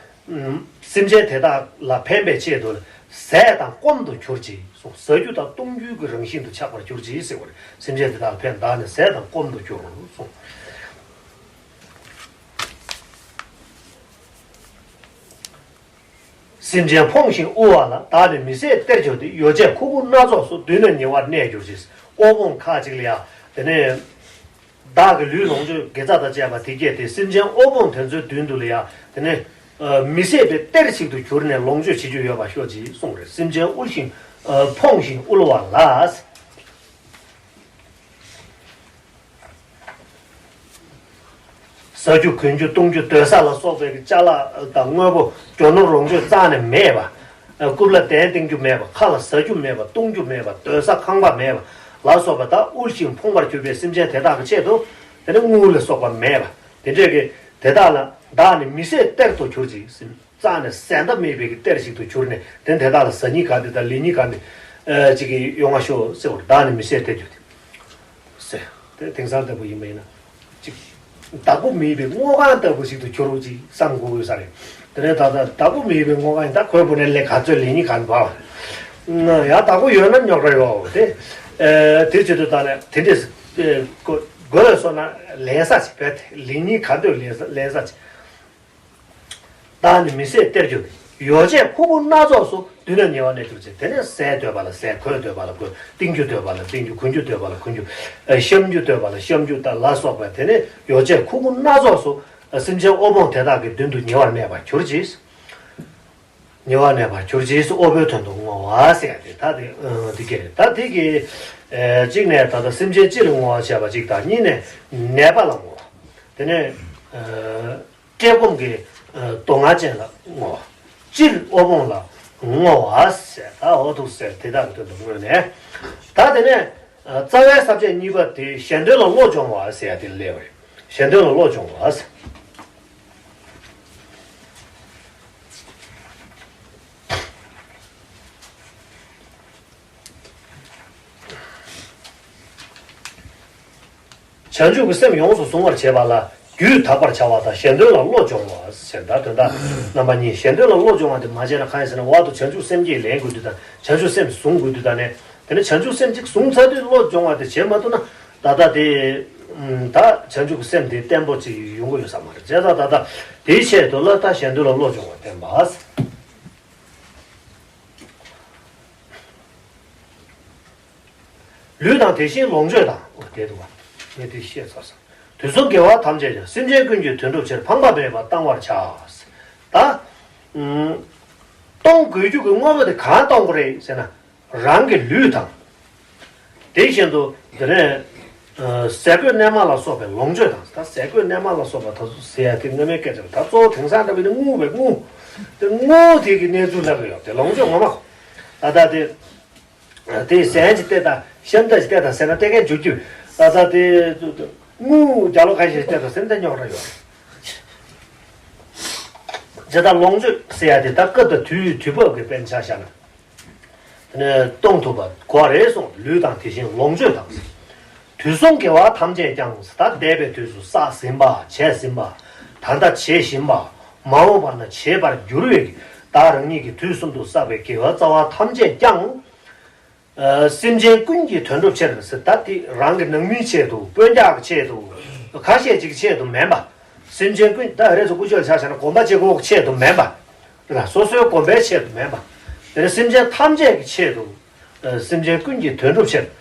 སེམས་ཅན་དེ་དག་ལ་ཕན་པའི་ཆེད་དུ་ཟས་དང་སྐོམ་དུ་གྱུར་ཅིག་གསུངས། ཟ་རྒྱུ་དང་བཏུང་རྒྱུ་གི་རང་བཞིན་དུ་ཆགས་པར་གྱུར་ཅིག་ཟེར་བ་རེད། སེམས་ཅན་དེ་དག་ལ་ཕན། བདག་ནི་ཟས་དང་སྐོམ་དུ་གྱུར་གསུངས། སེམས་ཅན་ཕོངས་ཤིང་དབུལ་བ་ལ། བདག་ནི་མི་བཟད་གཏེར་གྱུར་ཏེ། ཡོ་བྱད་ཁུ་ཁུ་སྣ་ཚོགས་སུ། མདུན་ན་ཉེ་བར་གནས་གྱུར་ཅིག། དབུལ་ཕོངས་ཁ་ཅིག་ལ་ཡ། དེ་ནས་བདག་གི་ལུས་ལོངས་སྤྱོད་དགེ་རྩ་དང་བཅས་པ་དེ་སྐྱེས་ཏེ། སེམས་ཅན་དབུལ་ཕོངས་དེ་ཚོའི་མདུན་དུ་ལ་ཡ། དེ་ནས་མི་བཟད་པའི་གཏེར་ཞིག་ཏུ་གྱུར་ནས་ལོངས་སྤྱོད་བྱེད་རྒྱུ་ཡོད་པ་ཤོག་ཅིག་གསུངས་རེད། སེམས་ཅན་དབུལ་ཞིང་ཕོངས་ཤིང་དབུལ་བ་ལ། ཟ་རྒྱུ་གོན་རྒྱུ་བཏུང་རྒྱུ་སྡོད་ས་ལ་སོགས་པའི་ཅ་ལག་དང་དངོས་པོ་རྒྱུ་ནོར་ལོངས་སྤྱོད་རྩ་ནས་མེད་པ། རྐུབ་ལ་གདན་བཏིང་རྒྱུ་མེད་པ། ཁ་ལ་ཟ་རྒྱུ་མེད་པ། བཏུང་རྒྱུ་མེད་པ། སྡོད་ས་ཁང་པ་མེད་པ་ལ་སོགས་པ་དག་དབུལ་ཞིང་ཕོངས་པར་གྱུར་པའི་སེམས་ཅན་དེ་དག་གི་ཆེད་དུ། དེ་ནི་དངུལ་ལ་སོགས་པ་མེད་པ། དེ་འདྲས་ཀྱི་དེ་དག་ལ་བདག་ནི་མི་བཟད་གཏེར་དུ་གྱུར་ཅིག། རྩ་ནས་ཟད་མཐའ་མེད་པའི་གི་གཏེར་ཞིག་ཏུ་གྱུར་ནས། དེ་དེ་དག་ལ་ཟ་སྙིང་ག་དེ་དང་ལེན་སྙིང་ག་དེ་ཅིག་གི་ཡོང་བ་ཤོག་ཟེར་བར། བདག་ནི་མི་བཟད་གཏེར་གྱུར་ཏེ། ཟེར། དེ་དེང་སང་ལྟ་བུ་ཡིན་པ་ཡིན་ན་ཅིག། བདག་པོ་མེད་པའི་སྔོ་གང་ལྟ་བུ་ཞིག་ཏུ་གྱུར་ཅིག་བསམ་དགོས་ཡོད་ས་རེད། དེ་ནས་ད་ལྟ་བདག་པོ་མེད་པའི་སྔོ་གང་ཡིན། ད་ཁོའི་བུ་ནས་ལས་ག་ཚོད་ལེན་ཉིན་གང་བ་ཡང་བདག་པོ་ཡོད་ན་རྙོག་དྲ་ཡོད་དེ། དེ་བྱེད་དུ་ད་ནས་དེ་འདྲས་དགོས་སོ་ན་ལེན་ས་ཞིག་བས་ལེན་ཉིན་གང་དུ་ལེན་ས་ལེན་ས་ཞིག་བདག་ནི་མི་ཟད་གཏེར་གྱུར་པའི། ཡོ་བྱད་ཁུ་བུ་སྣ་ཚོགས་སུ། བསྡུས་ན་ཉེ་བར་གནས་གྱུར་ཅིག་དེ་ནས་ཟས་འདོད་པ་ལ་ཟས། གོས་འདོད་པ་ལ་གོས། བཏིང་རྒྱུ་འདོད་པ་ལ་བཏིང་རྒྱུ། གོན་རྒྱུ་འདོད་པ་ལ་གོན་རྒྱུ། ཨ་བཤམ་རྒྱུ་འདོད་པ་ལ་བཤམ་རྒྱུ་དང་ལ་སོགས་པ་དེ་ནས་ཡོ་བྱད་ཁུ་བུ་སྣ་ཚོགས་སུ། ཨ་སེམས་ཅན་དབུལ་ཕོངས་དེ་དག་གི་མདུན་དུ་ཉེ་བར་གནས་པར་གྱུར་ཅིག་ཉེ་བར་གནས་པར་གྱུར་ཅིག་དབུལ་པོའི་དོན་དུ་བསྔོ་བ་ཟེར་ཡ་དེ་ད་དེ་ཨ་དེ་གས་རེད། ད་དེ་གི་ཨ་གཅིག་ནས་ད་ལྟ་སེམས་ཅན་སྤྱི་ལ་བསྔོ་བ་བྱས་པ་གཅིག་དང་། གཉིས་ནས་ནད་པ་ལ་བསྔོ་བ། དེ་ནས་ཨ། བཀྲེས་སྐོམ་གྱི་ཨ་སྡུག་བསྔལ་ཅན་ལ་བསྔོ་བ། སྤྱིར་དབུལ་ཕོངས་ལ་བསྔོ་བ་ཟེར། ད་འོ་འདུག་ཟེར། དེ་དག་གི་དོན་དུ་བསྔོས་ནས། ད་དེ་ནས་ཨ་རྩ་བའི་ས་བཅད་གཉིས་པ་དེ་གཞན་དོན་ལ་བློ་སྦྱོང་བ་ཟེར་ཡ་དེ་སླེབས་པ་རེད། གཞན་དོན་ལ་བློ་སྦྱོང་བ་ཟེར། བྱང་ཆུབ་ཀྱི་སེམས་ཡོངས་སུ་གཟུང་བར་བྱེད་པ་ལ་རྒྱུད་དག་པར་བྱ་བ་དང་། གཞན་དོན་ལ་བློ་སྦྱོང་བ་ཟེར། ད་དོན་དག་རྣམ་པ་གཉིས། གཞན་དོན་ལ་བློ་སྦྱོང་བ་དེ་མ་བྱས་ན་གང་ཡིན་ཟེར་ན། འོག་ཏུ་བྱང་ཆུབ་སེམས་བསྐྱེད་ལེན་དགོས་དུས་དང་། བྱང་ཆུབ་སེམས་བཟུང་དགོས་དུས་དང་ནས། དེ་ནས་བྱང་ཆུབ་སེམས་གཅིག་བཟུང་ཚར་དུས་བློ་སྦྱོང་བ་དེ་བྱེད་མ་ཐུབ་ན། ད་ལྟ་དེ་ད་བྱང་ཆུབ་ཀྱི་སེམས་དེ་བརྟན་པོ་ཅིག་ཡོང་གི་ཡོད་ས་མ་རེད། བྱས་ཙང་ད་ལྟ་དེའི་ཆེད་དུ་ལ་ད་གཞན་དོན་ལ་བློ་སྦྱོང་བ་བསྟན་པ། ལུས་དང་དེ་བཞིན་ལོངས་སྤྱོད་དང་། འོ་དེ་འདུག་བ། ངས་དེ་བཤད་ཚར་སོང་། དུས་གསུམ་དགེ་བ་ཐམས་ཅད་ཀྱང་། སེམས་ཅན་ཀུན་གྱི་དོན་སྒྲུབ་ཕྱིར། ཕངས་པ་མེད་པར་གཏང་བར་བྱ། ད་ཨུམ། གཏོང་དགོས་རྒྱུ་གི་དངོས་པོ་དེ་གང་གཏོང་དགོས་རེད་ཟེར་ན། རང་གི་ལུས་དང་། དེ་བཞིན་དུ་དེ་ནས་ཨ་ཟས་གོས་གནས་མལ་ལ་སོགས་པའི་ལོངས་སྤྱོད་དང་། ད་ཟས་གོས་གནས་མལ་ལ་སོགས་པ་ད་ཟེར་ཡ་དེ་སྔ་མའི་སྐད་ཆ་རེད། ད་གཙོ་བོ་དེང་སང་འདྲ་བའི་ནི་དངུལ་བས་དངུལ། དེ་དངུལ་དེ་གི་གནས་ཚུལ་ལབ་ཀྱི་ཡོད་དེ། ལོངས་སྤྱོད་ངོ་མ། ད་ལྟ་དེ། དེ་ཟན་ཅིག་སྟེར་དང་། ཤམ་ཐབས་ཅིག་སྟེར་དང་ཟེར་ན་སྟེར་མཁན་འཇུག་རྒྱུ། ད་ལྟ་དེ་དངུལ་རྒྱ་ལོ་ཁ་ཤས་ཤིག་སྟེར་དང་ཟེར་ན་དེ་རྙོག་དྲ་ཡོད་རེད། ཇི་ལྟར་ལོངས་སྤྱོད་ཟེར་ཡ་དེ་ད་སྐབས་དང་དུས་དུས་བབ་ཀྱི་དཔེར་ན་ཆ་བཞག་ན། དེ་ནས་གཏོང་ཐུབ་པ་དགོས་རེད་གསུངས། ལུས་དང་དེ་བཞིན་ལོངས་སྤྱོད་དང་། དུས་གསུམ་དགེ་བ་ཐམས་ཅད་ཀྱང་། ད་འདས་པའི་དུས་སུ་བསགས་ཟིན་པ། བྱས་ཟིན་པ། ད་ལྟ་བྱེད་བཞིན་པ། མ་འོངས་པ་ན་བྱེད་པར་འགྱུར་བའི་བདག་རང་ཉིད་ཀྱིས་དུས་གསུམ་དུ་བསགས་པའི་དགེ་བ་རྩ་བ་ཐམས་ཅད་ཀྱང་། ཨ་སེམས་ཅན་ཀུན་གྱི་དོན་སྒྲུབ་ཕྱིར་ཟེར། ད་དེ་རང་གི་ནང་མིའི་ཆེད་དུ། དཔོན་རྒྱག་གི་ཆེད་དུ། ཁ་ཤས་ཅིག་གི་ཆེད་དུ་མིན་པ། སེམས་ཅན་ཀུན། ད་རེ་ཚོ་ཀུ་ཅོ་ཆ་བཞག་ན་གོམ་པ་གཅིག་པོ་གི་ཆེད་དུ་མིན་པ། རེད་ལ། སོ་སོའི་གོམ་པའི་ཆེད་དུ་མིན་པ། དེ་ནས་སེམས་ཅན་ཐམས་ཅད་ཀྱི་ཆེད་དུ། ཨ་སེམས་ཅན་ཀུན་གྱི་དོན་སྒྲུབ་ཕྱིར།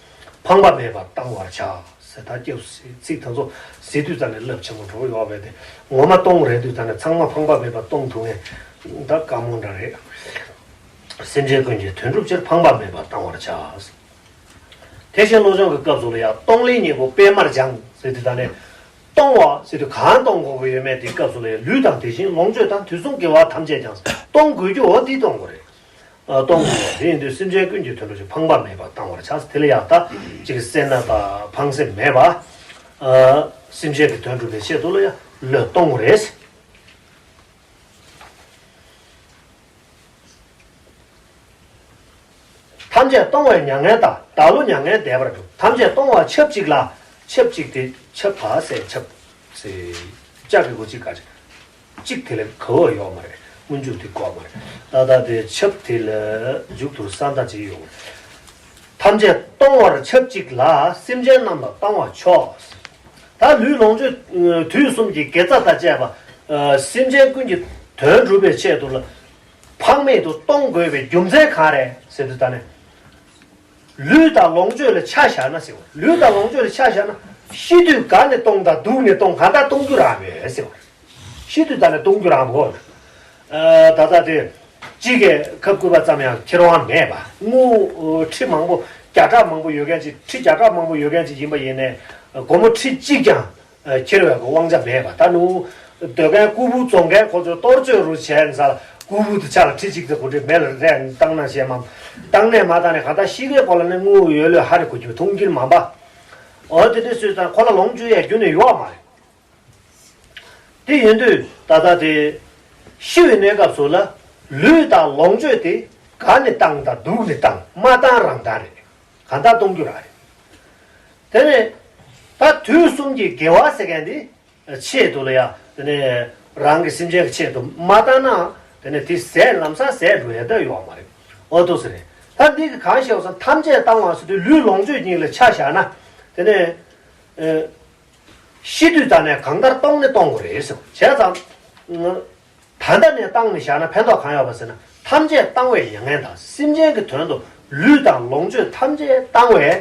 ཕངས་པ་མེད་པར་གཏང་བར་བྱ། ཟེར། ད་སྐྱབས་སུ་ཚིག་དང་ཚོ་ཟེར་དུས་ཙམ་ནས་རླབས་ཆེན་པོ་འགྲོ་ཡོད་པས་ཏེ། ངོ་མ་གཏོང་རེད་དུས་ཙམ་ནས་ཚང་མ་ཕངས་པ་མེད་པར་གཏོང་ཐུབ་མཁན་ད་དཀའ་མོ་འདྲ་རེད། སེམས་ཅན་ཀུན་གྱི་དོན་སྒྲུབ་ཕྱིར། ཕངས་པ་མེད་པར་གཏང་བར་བྱ། དེ་བཞིན་བློ་སྦྱོང་གི་སྐབས་སུ་ལ་ཡང་གཏོང་ལེན་གཉིས་པོ་སྤེལ་མར་སྦྱང་ཟེར་དུས་ཙམ་ནས། གཏོང་བ་ཟེར་དུས་གང་གཏོང་དགོས་ཀྱི་ཡོད་མེད་དེ་སྐབས་སུ་ལ་ཡང་། ལུས་དང་དེ་བཞིན་ལོངས་སྤྱོད་དང་། དུས་གསུམ་དགེ་བ་ཐམས་ཅད་ཀྱང་། གཏོང་དགོས་རྒྱུ་འོ་དེ་གཏོང་དགོས་རེད། ཨ་གཏོང་དགོས་པ་དེ་ཡིན་དུས་སེམས་ཅན་ཀུན་གྱི་དོན་སྒྲུབ་ཕྱིར། ཕངས་པ་མེད་པར་གཏང་བར་བྱ། དེ་ལ་ཡང་ད་ཅིག་སེར་སྣ་དང་ཕངས་སེམས་མེད་པ། ཨ་སེམས་ཅན་གྱི་དོན་སྒྲུབ་པའི་ཆེད་དུ་ལ་ཡང་བློས་གཏོང་དགོས་རེད། ཐམས་ཅད་གཏོང་བའི་མྱ་ངན་དང་། བདག་བློ་མྱ་ངན་འདས་པར་འགྲུབ། ཐམས་ཅད་གཏོང་བ་ཆབས་ཅིག་ལ། ཆབས་ཅིག་དེ་ཆབས་པ་ཟེར། ཆབས་ཟེར། ལྕགས་ཀྱི་གུ་གཅིག་ག་ཅིག་གཅིག་དེ་ལས་ག་བ་ཡོད་མ་རེད། སྔོན་འཇུག་དེ་དགོས་མ་རེད། ད་ལྟ་དེ་ཆབས་དེ་ལ་མཇུག་ཏུ་ས་མཐའ་ཅིག་ཡོད་མ་རེད། ཐམས་ཅད་གཏོང་བར་ཆབས་ཅིག་ལ། སེམས་ཅན་རྣམས་ལ་གཏང་བ་མཆོག། ད་ལུས་ལོངས་སྤྱོད་དུས་གསུམ་གྱི་དགེ་རྩ་དང་བཅས་པ། སེམས་ཅན་ཀུན་གྱི་དོན་སྒྲུབ་པའི་ཆེད་དུ་ལ། ཕངས་མེད་དུ་གཏོང་དགོས་པའི་རྒྱུ་མཚན་གང་རེད་ཟེར་དུས་ད་ནས། ལུས་དང་ལོངས་སྤྱོད་ལ་ཆ་བཞག་ན་ཟེར་བ། ལུས་དང་ལོངས་སྤྱོད་ལ་ཆ་བཞག་ན། ཤི་དུས་དགའ་ནས་གཏོང་དང་སྡུག་ནས་གཏོང་། གང་ལྟར་གཏོང་རྒྱུ་རང་མེད་ཟེར་བ། ཤི་དུས་ད་ནས་གཏོང་རྒྱུ་རང་མེད། ཨ་ད་ལྟ་དེ་གཅིག་གིས་ཁབ་སྐུད་པ་ཙམ་ཡང་འཁྱེར་དབང་མེད་པ། དངུལ་ཁྲི་མང་པོ་བརྒྱ་ཕྲག་མང་པོ་ཡོད་མཁན་ཅིག་ཁྲི་བརྒྱ་ཕྲག་མང་པོ་ཡོད་མཁན་ཅིག་ཡིན་པ་ཡིན་ནའི། སྒོར་མོ་ཁྲི་གཅིག་ཀྱང་འཁྱེར་བའི་དབང་ཆ་མེད་པ། ད་ནུ་སྡོད་མཁན་ལྐུགས་པུ་བཙོང་མཁན་ཁོ་ཚོས་གཏོར་བཅོས་རུ་བྱས་ནས་ལྐུགས་པུ་དེ་ཆ་ལ་ཁྲི་གཅིག་དེ་གོ་སྒྲིག་མེད་ལ་རེད། བཏང་ན་ཞེས་མ་བཏང་ནས་མ་བཏང་ནས། གང་ལྟར་ཤི་ཁའི་སྐོར་ལ་ནི་དངུལ་ཡོད་ལོས་ཧ་རེ་གོ་རྒྱུ་མཐོང་རྒྱུ་མང་པ། འོ་དེ་འདྲ་སོང་ཙང་ཁོ་ལ་ལོངས་སྤྱོད་ཡ་རྒྱུ་ནས་ཡོད་མ་རེད། དེ་ཡིན་དུས་ད་ལྟ་དེ་ཤི་བའི་གནས་སྐབས་སུ་ལ་ལུས་དང་ལོངས་སྤྱོད་དེ་དགའ་ནས་བཏང་དང་སྡུག་ནས་བཏང་། མ་བཏང་རང་བཏང་རེད། གང་ལྟར་གཏོང་རྒྱུ་རང་རེད། དེ་ནས་ད་དུས་གསུམ་གྱི་དགེ་བ་ཟེར་མཁན་དེ། ཆེད་དུ་ལ་ཡ་དེ་ནས་རང་གི་སེམས་ཅན་གྱི་ཆེད་དུ་མ་བཏང་ན་དེ་ནས་དེ་ཟད་ལམ་སང་ཟད་འགྲོ་ཡ་ད་ཡོད་མ་རེད། འོ་འདུག་སེ་རེད། ད་འདི་གི་གང་ཤེས་སོང་ཐམས་ཅད་བཏང་བ་ཟེར་དུས་ལུས་ལོངས་སྤྱོད་གཉིས་ལ་ཆ་བཞག་ན་དེ་ནས་ཤི་དུས་ཙམ་ནས་གང་ལྟར་གཏོང་ནས་གཏོང་དགོས་རེད་ཟེར་བྱས་ཙང་། ད་ལྟ་ནས་བཏང་ནས་བཞག་ན་ཕན་ཐོགས་གང་ཡོད་པ་ཟེར་ན་ཐམས་ཅད་བཏང་བའི་མྱ་ངན་དང་སེམས་ཅན་གྱི་དོན་དུ་ལུས་དང་ལོངས་སྤྱོད་ཐམས་ཅད་བཏང་བའི་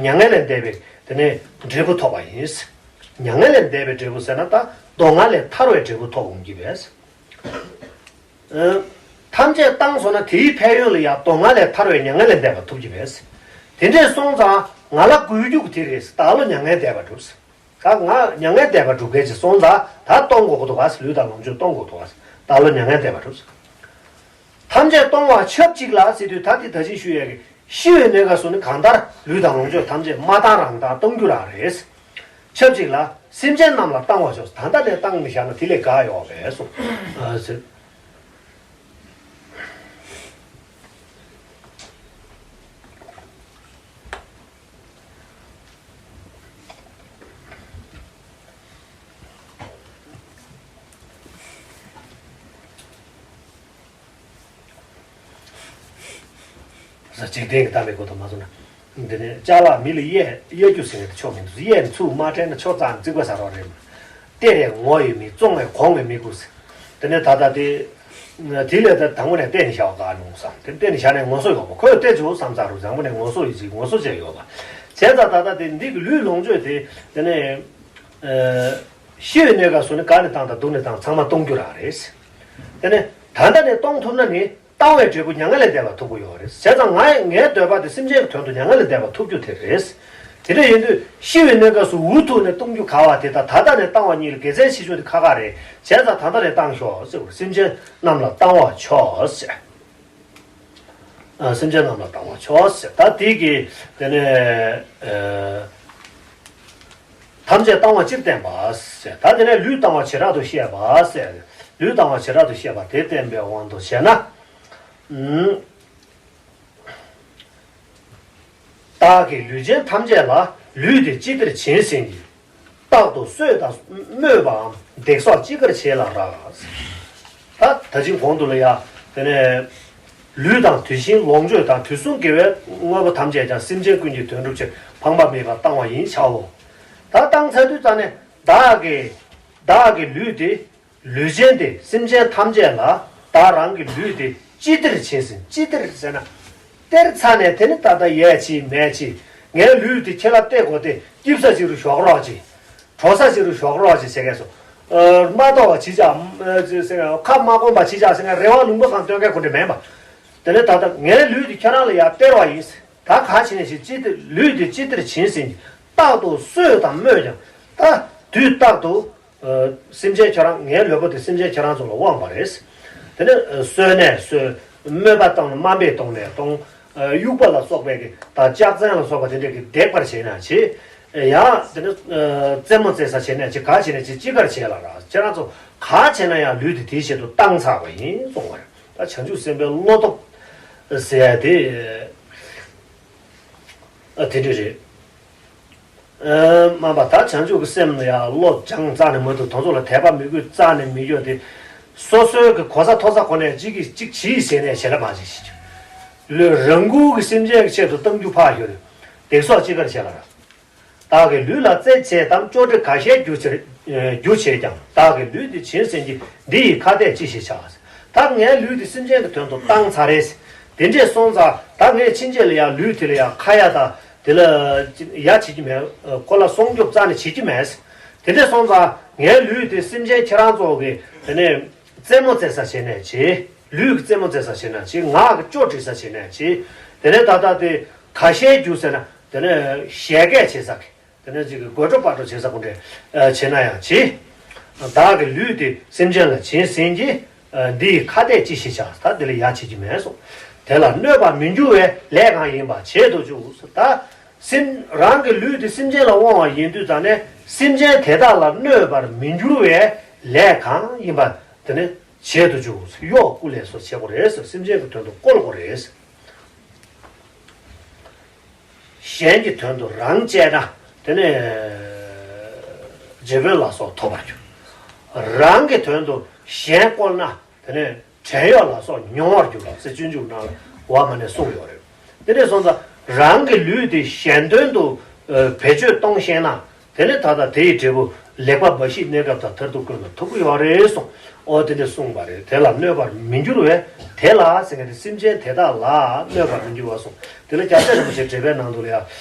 མྱ་ངན་ལས་འདས་པའི་དེ་ནས་འབྲས་བུ་ཐོབ་པ་ཡིན། མྱ་ངན་ལས་འདས་པའི་འབྲས་བུ་ཟེར་ན་ད་སྡུག་བསྔལ་ལས་ཐར་བའི་འབྲས་བུ་ཐོབ་འོང་གི་བས། ཐམས་ཅད་བཏང་སོང་ན་དེའི་ཕན་ཡོན་ལ་ཡང་སྡུག་བསྔལ་ལས་ཐར་བའི་མྱ་ངན་ལས་འདས་པ་ཐོབ་ཀྱི་བས། དེ་འདྲས་སོང་ཙང་ང་ལ་དགོས་རྒྱུ་དེ་རེད། བདག་བློ་མྱ་ངན་འདས་པ་འགྲུབ། ད་ང་མྱ་ངན་འདས་པ་སྒྲུབ་མཁན་ཅིག་སོང་ཙང་ད་གཏོང་དགོས་ཀྱི་འདུག་ག་ལུས་དང་ལོངས་སྤྱོད་གཏོང་དགོས་འདུག་ག་བདག་བློ་མྱ་ངན་འདས་པ་སྒྲུབ། ཐམས་ཅད་གཏོང་བ་ཆབས་ཅིག་ལ་ཟེར་དུས་ད་དེ་ད་ཅི་ཞུ་ཡས་ཀྱི་ཤི་བའི་གནས་སྐབས་སུ་ནི་གང་ལྟར་ལུས་དང་ལོངས་སྤྱོད་ཐམས་ཅད་མ་བཏང་རང་དང་གཏོང་རྒྱུ་རང་རེད། ཆབས་ཅིག་ལ་སེམས་ཅན་རྣམས་ལ་བཏང་བ་ཆོག་ད་ལྟ་ནས་བཏང་ནས་བཞག་ན་དེ་ལས་དགའ་ཡོག་པས་སོ། ཨ་ཟེར། ས་འཇིག་རྟེན་གྱི་གཏམ་པའི་སྐོར་དུ་མ་སོང་ན། འདི་ནས་ཅ་ལག་མི་ལ་གཡས་གཡས་རྒྱུ་ཟེར་ནས་ཆོག་མི་འདུག་གཡས་ནས་ཚུར་མ་སྤྲད་ན་ཆོག་ཙང་རྩིག་པ་ཟ་རོགས་རེད། སྟེར་བའི་ངོ་ཡི་མི་བཙོང་བའི་གོང་བའི་མི་དགོས་ཟེར། དེ་ནས་ད་ལྟ་དེ། དེ་ལས་ད་དང་པོ་ནས་བལྟས་ནས་བཞག་པ་ག་ནོང་བསམ་དེ་བལྟས་ནས་བཞག་ནས་ངོ་སོ་ཡོད་པ་ཁོས་བལྟས་བྱུང་བསམ་ཚར་རུ་བཟང་པོ་ནས་ངོ་སོ་ཡི་ཅིག་ངོ་སོ་བྱས་ཡོད་པ། བྱས་ཙང་ད་ལྟ་དེ་འདི་གི་ལུས་ལོངས་སྤྱོད་དེ་དེ་ནས། ཤི་བའི་གནས་སྐབས་སུ་ནི་དགའ་ནས་བཏང་དང་སྡུག་ནས་བཏང་ཚང་མ་གཏོང་རྒྱུ་རང་རེད། དེ་ནས་ད་ལྟ་ནས་གཏོང་ཐུབ་ན་ནི། བཏང་བའི་འབྲས་བུ་མྱ་ངན་ལས་འདས་པ་ཐོབ་ཀྱི་ཡོད་རེད། བྱས་ཙང་ང་ངའི་འདོད་པ་དེ་སེམས་ཅན་གྱི་དོན་དུ་མྱ་ངན་ལས་འདས་པ་ཐོབ་རྒྱུ་དེ་རེད། དེ་འདྲ་ཡིན་དུས་ཤི་བའི་གནས་སྐབས་སུ་འུ་ཐུག་ནས་གཏོང་རྒྱུ་ག་བ་དེ་དང་ད་ལྟ་ནས་བཏང་བ་གཉིས་ལ་དགེ་མཚན་ཆེ་ཆུང་དེ་ཁ་ཁ་རེད། བྱས་ཙང་ད་ལྟ་ནས་བཏང་ཤོག་ཟེར་བ་སེམས་ཅན་རྣམས་ལ་བཏང་བ་ཆོག་ཟེར། ཨ་སེམས་ཅན་རྣམས་ལ་བཏང་བ་ཆོག་ཟེར་ད་དེ་གི་དེ་ནས་ཨ། ཐམས་ཅད་བཏང་བ་སྤྱིར་བསྟན་པ་ཟེར། ད་དེ་ནས་ལུས་བཏང་བ་བྱེ་བྲག་ཏུ་བཤད་པ་ཟེར། ལུས་བཏང་བ་བྱེ་བྲག་ཏུ་བཤད་པ་དེ་བསྟན་པའི་དབང་དུ་བྱས་ན། ཨུམ། བདག་གི་ལུས་ཅན་ཐམས་ཅད་ལ་ལུས་དེ་ཅི་སྟེར་བྱིན་ཟིན་གྱི། རྟག་ཏུ་གསོད་དང་སྨོད་པའམ་བརྡེག་སོགས་ཅི་དགར་བྱེད་ལ་རག་ད་ད་ཅིང་གོང་དུ་ལ་ཡ་དེ་ནས། ལུས་དང་དེ་བཞིན་ལོངས་སྤྱོད་དང་དུས་གསུམ་དགེ་བའི་དངོས་པོ་ཐམས་ཅད་ཀྱང་སེམས་ཅན་ཀུན་གྱི་དོན་སྒྲུབ་ཕྱིར་ཕངས་པ་མེད་པར་བཏང་བ་ཡིན་ཆའོ། ད་བཏང་ཚར་དུས་ཙ་ནས་བདག་གི་བདག་གི་ལུས་དེ་ལུས་ཅན་དེ་སེམས་ཅན་ཐམས་ཅད་ལ་བདག་རང་གི་ལུས་དེ་ཅི་སྟེར་བྱིན་ཟིན་ཅི་སྟེར་ཟེར་ན། སྟེར་ཚར་ནས་དེ་ནི་ད་ལྟ་ཡས་ཅི་མེད་ཅི་ངའི་ལུས་དེ་ཁྱེད་ལ་སྟེར་དགོས་ཏེ་སྐྱིབས་ས་ཅིག་རུ་ཞོག་རོགས་ཅི། གྲོ་ས་ཅིག་རུ་ཞོག་རོགས་ཅི་ཟེར་མཁན་སོ། མ་གཏོགས་པ་ཅི་བྱ། ཁ་མ་སྐོམ་པ་ཅི་བྱ་ཟེར་མཁན་རེ་བ་ལུང་པ་གང་སྟོན་མཁན་ཁོ་འདྲ་མེད་པ། དེ་ནས་ད་ལྟ་ངའི་ལུས་དེ་ཁྱེད་རང་ལ་ཡར་སྟེར་བ་ཡིན། ད་ག་བྱས་ནས་ཅི་ཅི་སྟེར་ལུས་དེ་ཅི་སྟེར་བྱིན་ཟིན་གྱི་རྟག་ཏུ་གསོད་དང་སྨོད་ཀྱང་ད་དུས་རྟག་ཏུ། སེམས་ཅན་ཁྱེད་རང་ངའི་ལུས་པོ་དེ་སེམས་ཅན་ཁྱེད་རང་ཚོ་ལ་དབང་བ་རེད། དེ་ནས་གསོད་ནས་གསོད། སྨོད་པ་བཏང་ནས་དམའ་འབེབས་གཏོང་ནས་གཏོང་། གཡུག་པ་ལ་སོགས་པའི་གི་ད་ལྕག་ཚན་ལ་སོགས་པ་དེ་འདྲས་ཀྱི་བརྡེག་པར་བྱས་ན་ཅི། ཡང་དེ་ནས་རྩེད་མོ་རྩེ་ས་བྱས་ན་ཅི་ག་བྱས་ན་ཅི་ཅི་གར་བྱས་ལ་ར་ཁྱེད་རང་ཚོ་ག་བྱས་ན་ཡང་ལུས་དེ་དེའི་ཆེད་དུ་བཏང་ཚར་བ་ཡིན་གསུངས་པ་རེད། ད་བྱང་ཆུབ་སེམས་དཔའི་བློ་སྟོབས་ཟེར་ཡ་དེ་དེ་འདྲས་རེད། རྨ་པ་ད་བྱང་ཆུབ་ཀྱི་སེམས་ལ་ཡང་བློ་སྦྱང་རྩ་ནས་མ་ཐུབ་དང་ཚོགས་ལ་དད་པ་མོས་གུས་རྩ་ནས་མི་ཡོད་དེ། སོ་སོའི་གི་གོ་ས་མཐོ་ས་གོ་ནས་གཅིག་གིས་གཅིག་གྱིས་ཟེར་ནས་ཞེ་ལ་མ་བྱེད་ཤིག་ལུས་རང་འགུལ་གྱི་སེམས་ཅན་གྱི་ཆེད་དུ་གཏང་རྒྱུ་ཕར་ཞོག་བརྡེག་སོགས་ཅི་དགར་བྱེད་ལ་རག་བདག་གི་ལུས་ལ་རྩེ་བྱེད་དམ་ཅོ་འདྲི་ག་ཤེད་རྒྱུ་ཕྱིར་རྒྱུ་བྱེད་ཀྱང་བདག་གི་ལུས་འདི་བྱིན་ཟིན་གྱི་འདི་ཡི་ཁ་གཏད་ཅི་ཞིག་བྱ། ད་ངའི་ལུས་འདི་སེམས་ཅན་གྱི་དོན་དུ་བཏང་ཚར་རེད། དེ་འདྲས་སོང་ཙང་ད་ངས་ཕྱིན་ཆད་ལ་ཡང་ལུས་དེ་ལ་ཡང་ཁ་ཡ་དང་དེ་ལ་ཡ་བྱེད་ཀྱི་མེད། ཁོ་ལ་སྲུང་སྐྱོབ་རྩ་ནས་བྱེད་ཀྱི་མེད། དེ་འདྲས་སོང་ཙང་ངའི་ལུས་དེ་སེམས་ཅན་ཁྱེད་རང་ཚོ་གི་དེ་ནས་རྩེད་མོ་རྩེ་ས་བྱས་ནས་བྱེད། ལུས་ཀྱི་རྩེད་མོ་རྩེ་ས་བྱས་ན་བྱེད། ངག་གི་ཅོ་འདྲི་ས་བྱས་ན་བྱེད། དེ་ནས་ད་ལྟ་དེ་ག་ཤེད་རྒྱུ་ཟེར་ན་དེ་ནས་བཤད་སྐད་བྱེད་ས་གི་དེ་ནས་ཅིག་གི་དགོད་བྲོ་བར་བྲོ་བྱེད་ས་ཀུན་འདྲ་བྱེད་ན་ཡང་བྱེད། བདག་གི་ལུས་དེ་སེམས་ཅན་ལ་བྱིན་ཟིན་གྱི། འདི་ཡི་ཁ་གཏད་ཅི་ཞིག་བྱ། ད་འདི་ལ་ཡ་བྱེད་ཀྱི་མེད་གསུངས། དེ་ལ་གནོད་པར་མི་འགྱུར་བའི་ལས་གང་ཡིན་པ་བྱེད་དུ་བཅུག་ད་སེམས་རང་གི་ལུས་དེ་སེམས་ཅན་ལ་དབང་བ་ཡིན་དུས་ད་ནས་སེམས་ཅན་དེ་དག་ལ་གནོད་པར་མི་འགྱུར་བའི་ལས་གང་ཡིན་པ་དེ་ནི་བྱེད་དུ་བཅུག་གཡོག་བཀུག་ལས་སོགས་བྱེད་དགོས་རེད། སེམས་ཅན་གྱི་དོན་དུ་བཀོལ་དགོས་རེད། གཞན་གྱི་དོན་དུ་རང་སྤྱད་ན་དེ་ནས་ རྗེ་དཔོན་ལ་སོགས་ཐོབ་པར་འགྱུར། རང་གི་དོན་དུ་གཞན་བཀོལ་ན་དེ་ནས་བྲན་གཡོག་ལ་སོགས་མྱོང་བར་འགྱུར་ལ་ཟེར་སྤྱོད་འཇུག་ནང་ལ་འོག་མ་ནས་གསུངས་ཡོད་རེད། དེ་འདྲ་སོང་ཙང་རང་གི་ལུས་དེ་གཞན་དོན་དུ་ཨ་བེད་སྤྱོད་གཏོང་ཤེས་ན། དེ་ནས་ད་ལྟ་དེ་ཡི་འབྲས་བུ་ལེགས་པ་འབའ་ཞིག་གནས་སྐབས་དང་མཐར་ཐུག་ཀུན་ལ་ཐོབ་ཀྱི་ཡོད་རེད་གསུངས། ཨོ་དེ་འདྲ་གསུངས་པ་རེད། དེ་ལ་གནོད་པར་མི་འགྱུར་བས། དེ་ལ་ཟེར་མཁན་དེ་སེམས་ཅན་དེ་དག་ལ་གནོད་པར་མི་འགྱུར་བ་གསུངས། དེ་ལ་རྒྱལ་སྲས་རིན་པོ་ཆེའི་འགྲེལ་པའི་ནང་དུ་ལ་ཡ།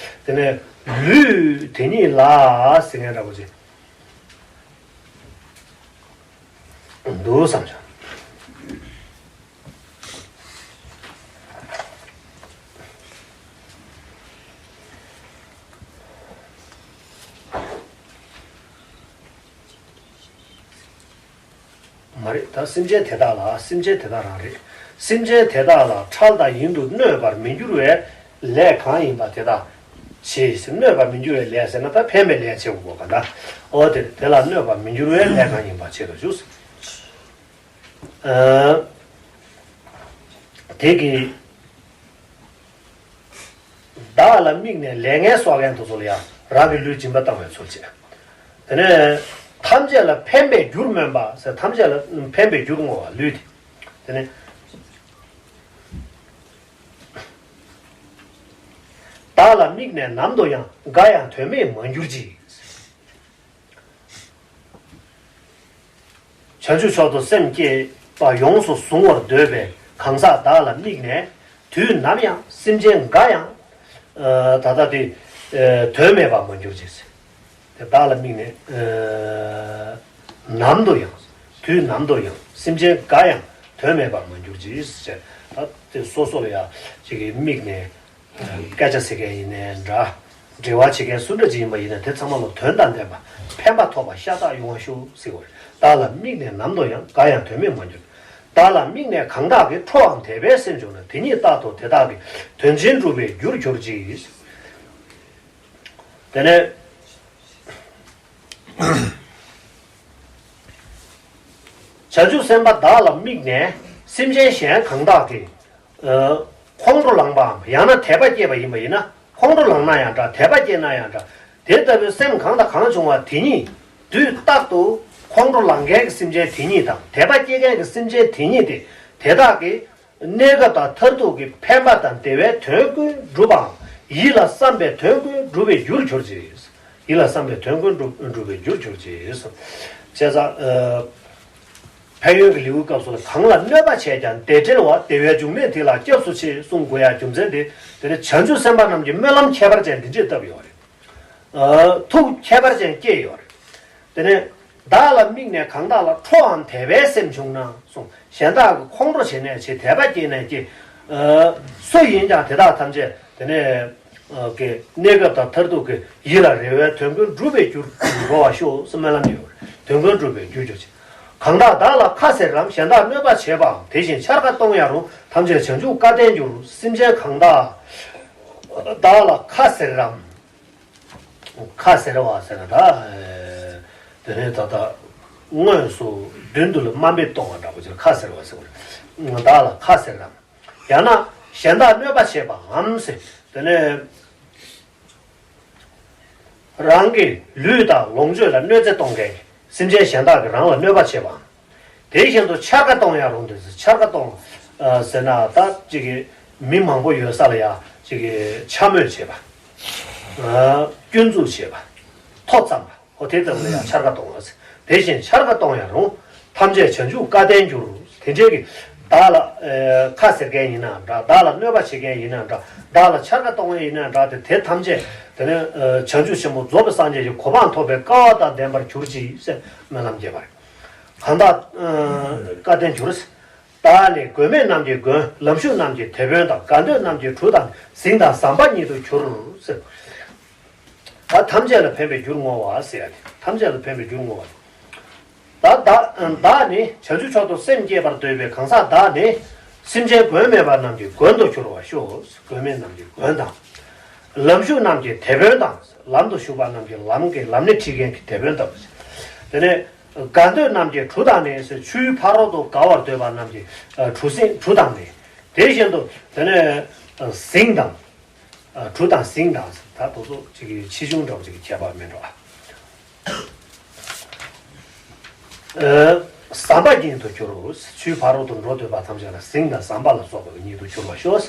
དེ་ནས་ལུས་དེ་ཉིད་ལ་ཟེར་མཁན་འདྲ་པོ་ཅིག་འདུག་བསམ་བྱུང་། མ་རེད། ད་སེམས་ཅན་དེ་དག་ལ། སེམས་ཅན་དེ་དག་རང་རེད། སེམས་ཅན་དེ་དག་ལ་འཕྲལ་དང་ཡུན་དུ་གནོད་པར་མི་འགྱུར་བའི་ལས་གང་ཡིན་པ་དེ་དག་བྱེད། གནོད་པར་མི་འགྱུར་བའི་ལས་ཟེར་ན་ད་ཕན་པའི་ལས་བྱེད་དགོས་པ་འདྲ། འོ་དེ་དེ་ལ་གནོད་པར་མི་འགྱུར་བའི་ལས་གང་ཡིན་པ་བྱེད་དུ་འཇུག། ཨ། དེ་གི་བདག་ལ་དམིགས་ནས་ལས་ངན་གསོག་མཁན་དེ་ཚོ་ལ་ཡང་རང་གི་ལུས་སྦྱིན་པ་བཏང་བའི་ཚུལ་བྱེད། དེ་ནས་ཐམས་ཅད་ལ་ཕན་པའི་རྒྱུར་སྨོན་པ་ཟེར། ཐམས་ཅད་ལ་ཕན་པའི་རྒྱུར་བསྔོ་བ་ལུས་དེ། དེ་ནས་བདག་ལ་དམིགས་ནས་ནམ་དུ་ཡང་། འགའ་ཡང་དོན་མེད་མ་གྱུར་ཅིག། བྱང་ཆུབ་མཆོག་ཏུ་སེམས་བསྐྱེད་པ་ཡོངས་སུ་གཟུང་བར་འདོད་པའི་གང་ཟག་བདག་ལ་དམིགས་ནས། དུས་ནམ་ཡང་སེམས་ཅན་འགའ་ཡང་། ཨ། ད་ལྟ་དེ། ཨ། དོན་མེད་པར་མ་གྱུར་ཅིག་ཟེར། དེ་བདག་ལ་དམིགས་ནས། ཨ། ནམ་དུ་ཡང་། དུས་ནམ་དུ་ཡང་སེམས་ཅན་འགའ་ཡང་དོན་མེད་པར་མ་གྱུར་ཅིག་ཟེར། ད་དེ་སོ་སོ་ལ་ཡང་ཅིག་གིས་དམིགས་ནས། སྐད་ཆ་ཟེར་མཁན་ཡིན་ནའི་འདྲ། འབྲེལ་བ་བྱེད་མཁན་སུ་འདྲ་ཅིག་ཡིན་པ་ཡིན་ན་དེ་ཚང་མ་ལ་དོན་དང་ལྡན་པ་ཕན་པ་ཐོགས་པ་ཤ་སྟག་ཡོང་བ་ཤོག་ཟེར་བ་རེད། བདག་ལ་དམིགས་ནས་ནམ་དུ་ཡང་། འགའ་ཡང་དོན་མེད་མ་གྱུར། བདག་ལ་དམིགས་ནས་གང་དག་གིས། ཁྲོའམ་དད་པའི་སེམས་བྱུང་ན། དེ་ཉིད་རྟག་ཏུ་དེ་དག་གི། དོན་ཆེན་འགྲུབ་པའི་རྒྱུར་གྱུར་ཅིག། དེ་ནས། བྱང་ཆུབ་སེམས་དཔའ་བདག་ལ་དམིགས་ནས་སེམས་ཅན་གཞན་གང་དག་གི། ཨ། ཁོང་ཁྲོ་ལངས་པའམ་ཡང་ན་དད་པ་སྐྱེས་པ་ཡིན་པ་ཡིན་ན། ཁོང་ཁྲོ་ལངས་ན་ཡང་འདྲ། དད་པ་སྐྱེས་ན་ཡང་འདྲ། དེ་ལྟ་བུའི་སེམས་གང་དང་གང་བྱུང་བ་དེ་ཉིད་དུས་རྟག་ཏུ་ཁོང་ཁྲོ་ལངས་མཁན་གྱི་སེམས་ཅན་དེ་ཉིད་དང་། དད་པ་སྐྱེ་མཁན་གྱི་སེམས་ཅན་དེ་ཉིད་དེ། དེ་དག་གི་གནས་སྐབས་དང་མཐར་ཐུག་གི་ཕན་པ་དང་བདེ་བའི་དོན་ཀུན་འགྲུབ་པའམ། ཡིད་ལ་བསམ་པའི་དོན་ཀུན་འགྲུབ་པའི་རྒྱུར་གྱུར་ཅིག། ཡིད་ལ་བསམ་པའི་དོན་ཀུན་འགྲུབ་འགྲུབ་པའི་རྒྱུར་གྱུར་ཅིག། བྱས་ཙང་། ཨ། ཕན་ཡོན་གྱི་ལེའུའི་སྐབས་སུ་གང་ལ་གནོད་པ་བྱས་ཀྱང་བདེ་འབྲེལ་བ། བདེ་བའི་འབྱུང་གནས་དེ་ལ་སྐྱབས་སུ་མཆི། གསུང་དགོས་ཡ་རྒྱུ་མཚན་དེ། དེ་ནི་བྱང་ཆུབ་སེམས་དཔའ་རྣམས་ཀྱིས་སྨོན་ལམ་ཁྱད་པར་ཅན་འདི་འདྲས་བཏབ་ཡོད་རེད། ཨ། ཐུགས་ཁྱད་པར་ཅན་སྐྱེས་ཡོད་རེད། དེ་ནས་བདག་ལ་དམིགས་ནས་གང་དག་ལ། ཁྲོའམ་དད་པའི་སེམས་བྱུང་ན་གསུངས། གཞན་དག་གིས་ཁོང་ཁྲོ་བྱེད་ནས་བྱེད། དད་པ་སྐྱེས་ནས་སྐྱེས། ཨ། སུ་ཡིན་ཀྱང་དེ་དག་ཐམས་ཅད་དེ་ནས། ཨ། གི་གནས་སྐབས་དང་མཐར་ཐུག་གི་ཡིད་ལ་རེ་བའི་དོན་ཀུན་འགྲུབ་པའི་རྒྱུར་འགྲོ་བར་ཤོག་ཟེར་སྨོན་ལམ་ཡོད་རེད། དོན་ཀུན་འགྲུབ་པའི་རྒྱུར་གྱུར་ཅིག། གང་དག་བདག་ལ་ཁ་ཟེར་རམ། གཞན་དག་གནོད་པ་བྱེད་པའམ། དེ་བཞིན་འཕྱར་ཀ་གཏོང་ཡང་རུང་། ཐམས་ཅད་བྱང་ཆུབ་བཀའ་བསྟན་འགྱུར། སེམས་ཅན་གང་དག་བདག་ལ་ཁ་ཟེར་རམ། ཁ་ཟེར་བ་ཟེར་ན་ད། ཨེ། དེ་ནས་ད་ལྟ་དངོས་སུ་མདུན་དུ་ལ་དམའ་འབེབས་གཏོང་བ་འདྲ་པོ་ཅིག་ལ་ཁ་ཟེར་བ་ཟེར་བ་རེད། བདག་ལ་ཁ་ཟེར་རམ། ཡང་ན་གཞན་དག་གནོད་པ་བྱེད་པའམ་ཟེར། དེ་ནས་རང་གི་ལུས་དང་ལོངས་སྤྱོད་ལ་གནོད་འཚེ་གཏོང་མཁན་གྱི་སེམས་ཅན་གཞན་དག་གིས་རང་ལ་གནོད་པ་བྱེད་པའམ། དེ་བཞིན་དུ་འཕྱར་ཀ་གཏོང་ཡང་རུང་སྟེ། འཕྱར་ཀ་གཏོང་། ཨ། ཟེར་ན་ད་ཅིག་གི་མི་མང་པོ་ཡོད་ས་ལ་ཡ་ཅིག་གི་འཕྱ་སྨོད་བྱེད་པ། ཨ། སྐྱོན་འཛུགས་བྱེད་པ། ཐོ་འཚམ་པ། ཨོ་དེ་ལྟ་བུ་ལ་ཡང་འཕྱར་ཀ་གཏོང་བ་ཟེར། དེ་བཞིན་འཕྱར་ཀ་གཏོང་ཡང་རུང་། ཐམས་ཅད་བྱང་ཆུབ་བཀའ་བསྟན་འགྱུར། དེ་འདྲའི་གི་བདག་ལ། ཨེ། ཁ་ཟེར་མཁན་ཡིན་ནའང་འདྲ། བདག་ལ་གནོད་པ་བྱེད་མཁན་ཡིན་ནའང་འདྲ། བདག་ལ་འཕྱར་ཀ་གཏོང་མཁན་ཡིན་ནའང་འདྲ། དེ་དེ་ཐམས་ཅད་དེ་ནས། ཨེ། བྱང་ཆུབ་ཆེན་པོ་རྫོགས་པའི་སངས་རྒྱས་ཀྱི་གོ་འཕང་ཐོབ་པའི་སྐལ་བ་དང་ལྡན་པར་གྱུར་ཅིག་ཟེར་སྨོན་ལམ་རྒྱས་པ་རེད། གང་དག་ཨ། བཀའ་བསྟན་འགྱུར། བདག་ནི་མགོན་མེད་རྣམས་ཀྱི་མགོན། ལམ་ཞུགས་རྣམས་ཀྱི་དེད་དཔོན་དང་། དགའ་འདོད་རྣམས་ཀྱི་གྲུ་དང་། གཟིངས་དང་ཟམ་པ་ཉིད་དུ་གྱུར་ཟེར། ད་ཐམས་ཅད་ལ་ཕན་པའི་རྒྱུར་བསྔོ་བ་ཟེར་ཡ་དེ། ཐམས་ཅད་ལ་ཕན་པའི་རྒྱུར་བསྔོ་བ། ད་བདག་བདག་ནི་བྱང་ཆུབ་མཆོག་ཏུ་སེམས་བསྐྱེད་པར་འདོད་པའི་གང་ཟག་བདག་ནི། སེམས་ཅན་མགོན་མེད་པ་རྣམས་ཀྱི་མགོན་དུ་གྱུར་བར་ཤོག། མགོན་མེད་རྣམས་ཀྱི་མགོན་དང་། ལམ་ཞུགས་རྣམས་ཀྱི་དེད་དཔོན་དང་། ལམ་དུ་ཞུགས་པ་རྣམས་ཀྱི་ལམ་གྱི་ལམ་སྣེ་ཁྲིད་མཁན་གྱི་དེད་དཔོན་དང་། དེ་ནས་དགའ་འདོད་རྣམས་ཀྱི་གྲུ་དང་ནི་ཟེར། ཆུའི་ཕ་རོལ་ཏུ་དགའ་བར་འདོད་པ་རྣམས་ཀྱི་གྲུ་གཟིངས། གྲུ་དང་ནི། དེ་བཞིན་དུ་དེ་ནས་གཟིངས་དང་། གྲུ་དང་གཟིངས་དང་ད་དེ་ཚོ་ཅིག་གི་ཆེ་ཆུང་འདྲ་བོ་ཅིག་གི་ཁྱད་པར་མེད་འགྲོ། ཟམ་པ་ཉིད་དུ་གྱུར། ཆུའི་ཕ་རོལ་ཏུ་འགྲོ་འདོད་པ་ཐམས་ཅད་ལ་གཟིངས་དང་ཟམ་པ་ལ་སོགས་པ་ཉིད་དུ་གྱུར་པར་ཤོག།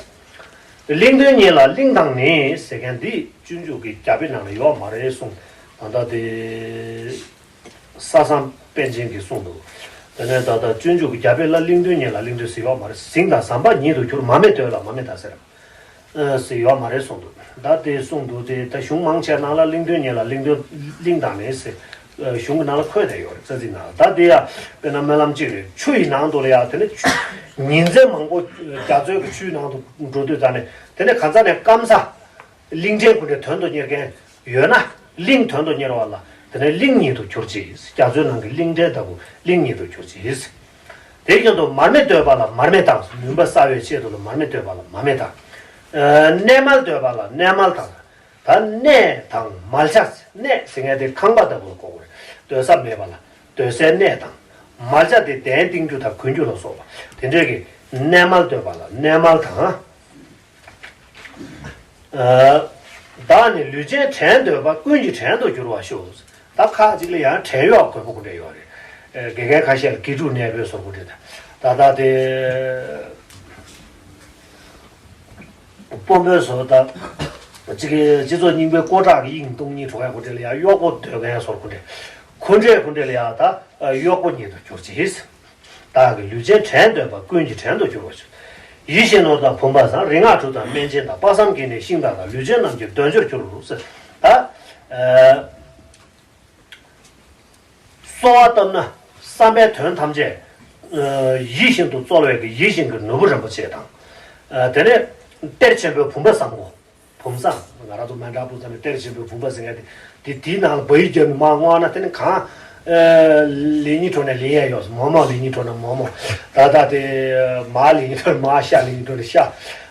གླིང་དོན་ཉིད་ལ་གླིང་དང་ནི་ཟེར་མཁན་འདི་སྤྱོད་འཇུག་གི་རྒྱ་དཔེ་ནང་ལ་ཡོད་མ་རེད་གསུངས། ད་ལྟ་དེ། ས་སངས་པཎ་ཆེན་གྱིས་གསུངས་འདུག། དེ་ནས་ད་ལྟ་སྤྱོད་འཇུག་གི་རྒྱ་དཔེ་ལ་གླིང་དོན་ཉིད་ལ་གླིང་དོན་ཟེར་ཡོད་མ་རེད། གཟིངས་དང་ཟམ་པ་ཉིད་དུ་གྱུར། མར་མེ་དོན་ལ་མར་མེ་དང་ཟེར། ཨ་ཟེར་ཡོད་མ་རེད་གསུངས་འདུག། ད་དེ་གསུངས་འདུག་དེ་ད་གཞུང་མང་ཆེ་ནང་ལ་གླིང་དོན་ཉིད་ལ་གླིང་དོན་གླིང་དང་ནི་ཟེར། ཨ་གཞུང་གི་ནང་ལ་འཁོད་བསྡད་ཡོད་རེད། རྩ་ཚིག་ནང་ལ། ད་དེ་ཡང་དཔེར་ན་སྨོན་ལམ་གཅིག་རེད། ཆུ་ཡི་ནང་དུ་ལ་ཡང་དེ་ནི་ཆུ་ཉིན་མཚན་མང་པོ་རྒྱ་མཚོའི་གི་ཆུའི་ནང་དུ་འགྲོ་དུས་ཙང་ནས་དེ་ནས་གང་ཟག་ནས་སྐམ་ས། གླིང་ཕྲན་ཁོ་འདྲའི་དོན་དུ་གཉེར་མཁན་ཡོད་ན། གླིང་དོན་དུ་གཉེར་བ་ལ་དེ་ནས་གླིང་ཉིད་དུ་གྱུར་ཅིག། རྒྱ་མཚོའི་ནང་གི་གླིང་ཕྲན་ལྟ་བུ་གླིང་ཉིད་དུ་གྱུར་ཅིག། དེ་བཞིན་དུ་མར་མེ་འདོད་པ་ལ་མར་མེ་དང་། མུན་པ་སེལ་བའི་ཆེད་དུ་ལ་མར་མེ་འདོད་པ་ལ་མར་མེ་དང་། ཨ་གནས་མལ་འདོད་པ་ལ་གནས་མལ་དང་། ད་གནས་དང་མལ་ཆ། གནས་ཟེར་མཁན་དེ་ཁང་པ་ལྟ་བུ་ལ་གོ་དགོས་རེད། སྡོད་ས་མེད་པ་ལ་སྡོད་སའི་གནས་དང་། མལ་ཆ་དེ་གདན་བཏིང་རྒྱུ་དང་གོན་རྒྱུ་ལ་སོགས་པ་དེ་འདྲས་ཀྱི་གནས་མལ་འདོད་པ་ལ་གནས་མལ་དང་། ཨ་བདག་ནི་ལུས་ཅན་བྲན་འདོད་པ། ཀུན་གྱི་བྲན་དུ་འགྱུར་བར་ཤོག། ད་ཁ་ཅིག་ལ་ཡང་བྲན་གཡོག་དགོས་པ་ཁོ་འདྲ་ཡོད་རེད། ཨ་དགེ་རྒན་ཁ་ཤས་ལ་དགེ་ཕྲུག་གནས་སྤོས་སོགས་ཁོ་འདྲ་ད་ད་ལྟ་དེ། དཔོན་པོའི་བཟོ་ལྟ། གཅིག་གི་སྤྱི་ཚོགས་རྙིང་པའི་ཀོ་ཁྲག་གི་དབྱིངས་སྟོང་ཉིད་གྲོགས་ཡ་ཁོ་འདྲ་ལ་ཡ་གཡོག་པོ་སྡོད་མཁན་བཟོ་ཁོ་འདྲ། ཁོ་འདྲས་ཁོ་འདྲ་ལ་ཡ་ད་གཡོག་པོ་ཉིད་དུ་གྱུར་ཅིག། བདག་གི་ལུས་ཅན་བྲན་འདོད་པ། ཀུན་གྱི་བྲན་དུ་འགྱུར་བར་ཤོག། ཡིད་བཞིན་ནོར་དང་བུམ་པ་བཟང་། རིག་སྔགས་གྲུ་དང་སྨན་ཆེན་དང་། དཔག་བསམ་གྱི་ནི་ཤིང་རྟ་དང་། ལུས་ཅན་རྣམས་ཀྱི་འདོད་འཇོར་གྱུར་ཟེར། ད། གསོལ་བ་བཏབ་ན་བསམ་པའི་དོན་ཐམས་ཅད་ཡིད་བཞིན་དུ་སྩོལ་བའི་གི་ཡིད་བཞིན་གྱི་ནོར་བུ་རིན་པོ་ཆེ་དང་། དེ་ནས་གཏེར་ཆེན་པོའི་བུམ་པ་བཟང་པོ། བུམ་བཟང་ང་རང་ཚོ་མཎྜལ་ཕུལ་ཙམ་ནས་གཏེར་ཆེན་པོའི་བུམ་པ་ཟེར་མཁན་དེ་དེ་དེའི་ནང་ལ་བ་ཡིག་བརྒྱབ་ནས་མར་བསྔོགས་ན་དེ་ནི་གང་ལེན་སྙིང་བྲོ་ན་ལེན་ཡ་ཡོད། མོག་མོག་ལེན་སྙིང་བྲོ་ན་མོག་མོག་ད་ལྟ་དེ་མར་ལེན་སྙིང་བྲོ་ན་མར། ཤ་ལེན་སྙིང་བྲོ་ན་ཤ།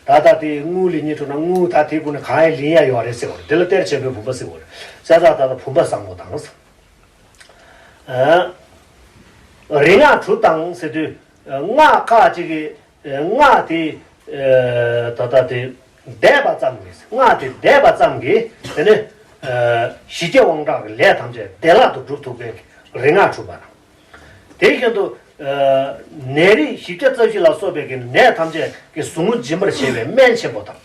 ད་ལྟ་དེ་དངུལ་ལེན་སྙིང་བྲོ་ན་དངུལ། ད་དེ་ཀུན་ནས་གང་ཡང་ལེན་ཡ་ཡོད་རེད་ཟེར་བ་རེད། དེ་ལ་གཏེར་ཆེན་པོའི་བུམ་པ་ཟེར་བ་རེད། བྱས་ཙང་ད་ལྟ་བུམ་པ་བཟང་པོ་དང་། རིག་སྔགས་གྲུ་དང་ཟེར་དུས་སྔགས་ཁག་ཅིག་གི་སྔགས་དེ་ད་ལྟ་དེ་བཟླས་པ་ཙམ་གྱིས། སྔགས་དེ་བཟླས་པ་ཙམ་གྱིས་དེ་ནི་ཞི་རྒྱས་དབང་དྲག་གི་ལས་ཐམས་ཅད་བདེ་བླག་ཏུ་འགྲུབ་ཐུབ་མཁན་གྱི་རིག་སྔགས་གྲུ་པ་དང་། དེ་བཞིན་དུ་ནད་རིགས་བཞི་བརྒྱ་རྩ་བཞི་ལ་སོགས་པའི་གི་ནད་ཐམས་ཅད་ཀྱི་ཟུག་རྔུ་འབྱིན་པར་བྱེད་པའི་སྨན་ཆེན་པོ་དང་།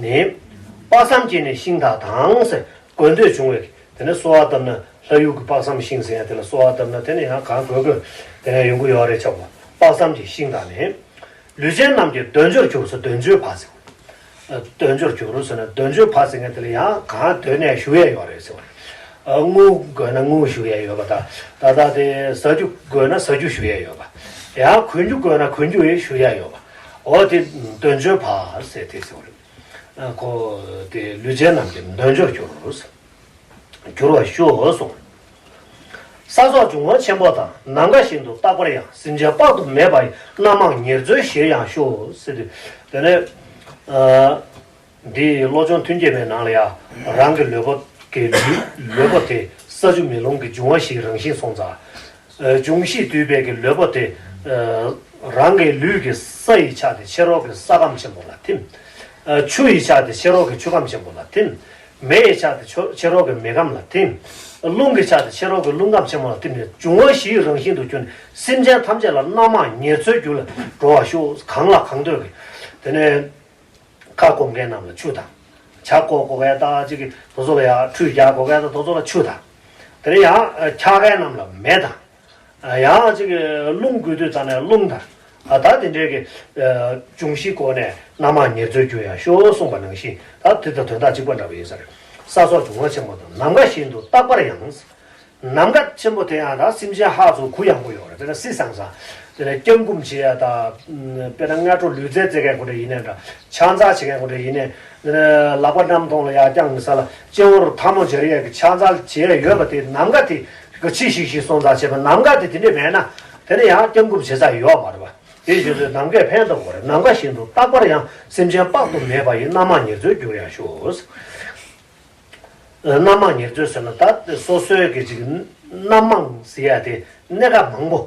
ནི། དཔག་བསམ་གྱི་ནི་ཤིང་རྟ་དང་ཟེར་དགོས་འདོད་བྱུང་བས། དེ་ནས་གསོལ་བ་བཏབ་ན་ལྷ་ཡུལ་གྱི་དཔག་བསམ་ཤིང་ཟེར་ཡ་དེ་ལ་གསོལ་བ་བཏབ་ན་དེ་ནས་ཡང་གང་དགོས་དགོས་དེ་ནས་ཡོང་གི་ཡོད་རེད་ཆོག་པ། དཔག་བསམ་གྱི་ཤིང་རྟ་ནི། ལུས་ཅན་རྣམས་ཀྱི་འདོད་འཇོར་གྱུར་ཟེར། འདོད་འཇོའི་བ་ཟེར། འདོད་འཇོར་གྱུར་ཟེར་ན་འདོད་འཇོའི་བ་ཟེར་མཁན་དེ་ལ་ཡང་གང་འདོད་ནས་ཞུ་ཡས་ཡོད་རེད་ཟེར་བ་རེད། དངུལ་དགོས་ན་དངུལ་ཞུ་ཡས་ཡོད་པ་དང་། ད་ལྟ་དེ་ཟ་རྒྱུ་དགོས་ན་ཟ་རྒྱུ་ཞུ་ཡས་ཡོད་པ། ཡང་གོན་རྒྱུ་དགོས་ན་གོན་རྒྱུ་ཡང་ཞུ་ཡས་ཡོད་པ། འོ་དེ་འདོད་འཇོའི་བ་ཟེར་དེ་ཟེར་བ་རེད། ཁོ་དེ་ལུས་ཅན་རྣམས་ཀྱི་འདོད་འཇོར་གྱུར། གྱུར་བར་ཤོག་གསུངས། ས་སོགས་འབྱུང་བ་ཆེན་པོ་དང་། ནམ་མཁའ་བཞིན་དུ་རྟག་པར་ཡང་། སེམས་ཅན་དཔག་ཏུ་མེད་པ་ཡི། རྣམ་མང་ཉེར་འཚོའི་གཞིར་ཡང་ཤོག་ཟེར་དུས་དེ་ནས་འདི་བློ་སྦྱོང་མཐུན་རྐྱེན་པའི་ནང་ལ་ཡང་རང་གི་ལུས་པོ་གི་ལུས་ལུས་པོ་དེ་ས་ཆུ་མེ་རླུང་གི་འབྱུང་བ་བཞིའི་རང་བཞིན་སོང་ཙང་། འབྱུང་བཞི་འདུས་པའི་གི་ལུས་པོ་དེ་རང་གི་ལུས་ཀྱི་ས་ཡི་ཆ་དེ་ཕྱི་རོལ་གྱི་ས་ཁམས་ཆེན་པོ་ལ་ཐིམ། ཆུ་ཡི་ཆ་དེ་ཕྱི་རོལ་གྱི་ཆུ་ཁམས་ཆེན་པོ་ལ་ཐིམ། མེ་ཡི་ཆ་དེ་ཕྱི་ཕྱི་རོལ་གྱི་མེ་ཁམས་ལ་ཐིམ། རླུང་གི་ཆ་དེ་ཕྱི་རོལ་གྱི་རླུང་ཁམས་ཆེན་པོ་ལ་ཐིམ་ནས་འབྱུང་བ་བཞིའི་རང་བཞིན་དུ་གྱུར་ནས་སེམས་ཅན་ཐམས་ཅད་ལ་རྣམ་མང་ཉེར་འཚོའི་རྒྱུ་ལ་འགྲོ་བར་ཤོག། གང་ལ་གང་འདོད་ཀྱི་དེ་ནས། ཁ་སྐོམ་མཁན་རྣམས་ལ་ཆུ་དང་། ཇ་བསྐོལ་དགོས་མཁན་དང་གཅིག་གི་དེ་ཚོ་ལ་ཡང་ཁྲུས་རྒྱག་དགོས་མཁན་དང་དེ་ཚོ་ལ་ཆུ་དང་། དེ་ནས་ཡང་འཁྱག་མཁན་རྣམས་ལ་མེ་དང་། ཡང་གཅིག་གི་རླུང་དགོས་དུས་ཙམ་ནས་རླུང་དང་། ད་དེ་འདྲའི་གི་འབྱུང་བཞིའི་སྒོ་ནས་རྣམ་མང་ཉེར་འཚོའི་རྒྱུ་ཡང་ཤོག་གསུངས་པ་ནང་བཞིན་ད་དེ་དང་དོན་དག་གཅིག་པ་འདྲ་བ་ཡིན་ས་རེད། ས་སོགས་འབྱུང་བ་ཆེན་པོ་དང་། ནམ་མཁའ་བཞིན་དུ་རྟག་པར་ཡང་། ནམ་མཁའ་ཆེན་པོ་དེ་ཡང་ད་སེམས་ཅན་ཧ་ཅང་གུ་ཡངས་པོ་ཡོད་རེད། དཔེར་ན་བསིལ་སང་སང་། དེ་ནས་སྐྱབས་མགོན་བྱེད་ཡ་ད། དཔེར་ན་སྔ་དྲོ་ལུས་རྩལ་རྩེ་མཁན་ཁོ་འདྲ་ཡིན་ནའི་འདྲ། ཕྱག་འཚལ་བྱེད་མཁན་ཁོ་འདྲ་ཡིན་ནའི། དེ་ནས་ལག་པ་གནམ་མཐོང་ལ་ཡར་བརྐྱངས་ནས་ས་ལ་སྤྱི་བོར་ཐལ་མོ་སྦྱར་ཡས་ཀྱི་ཕྱག་འཚལ་བྱེད་ཡས་ཡོད་པ་དེ་ནམ་མཁའ་དེ་གི་ཕྱི་ཞིག་ཞིག་སོང་ཙང་བྱས་པ་ནམ་མཁའ་དེ་དེ་འདྲས་མེད་ན། དེ་ནས་ཡང་སྐྱབས་མགོན་བྱེད་ས་ཡོད་མ་རེད་པ། དེ་བཞིན་དུ་ནམ་མཁས་ཕན་འདོགས་པར། ནམ་མཁའ་བཞིན་དུ་རྟག་པར་ཡང་། སེམས་ཅན་དཔག་ཏུ་མེད་པ་ཡི། རྣམ་མང་ཉེར་འཚོའི་རྒྱུར་ཡང་ཤོག། རྣམ་མང་ཉེར་འཚོའི་ཟེར་ན་ད་སོ་སོའི་གི་ཅིག་རྣམ་མང་ཟེར་ཡ་དེ་གནས་སྐབས་མང་པོ།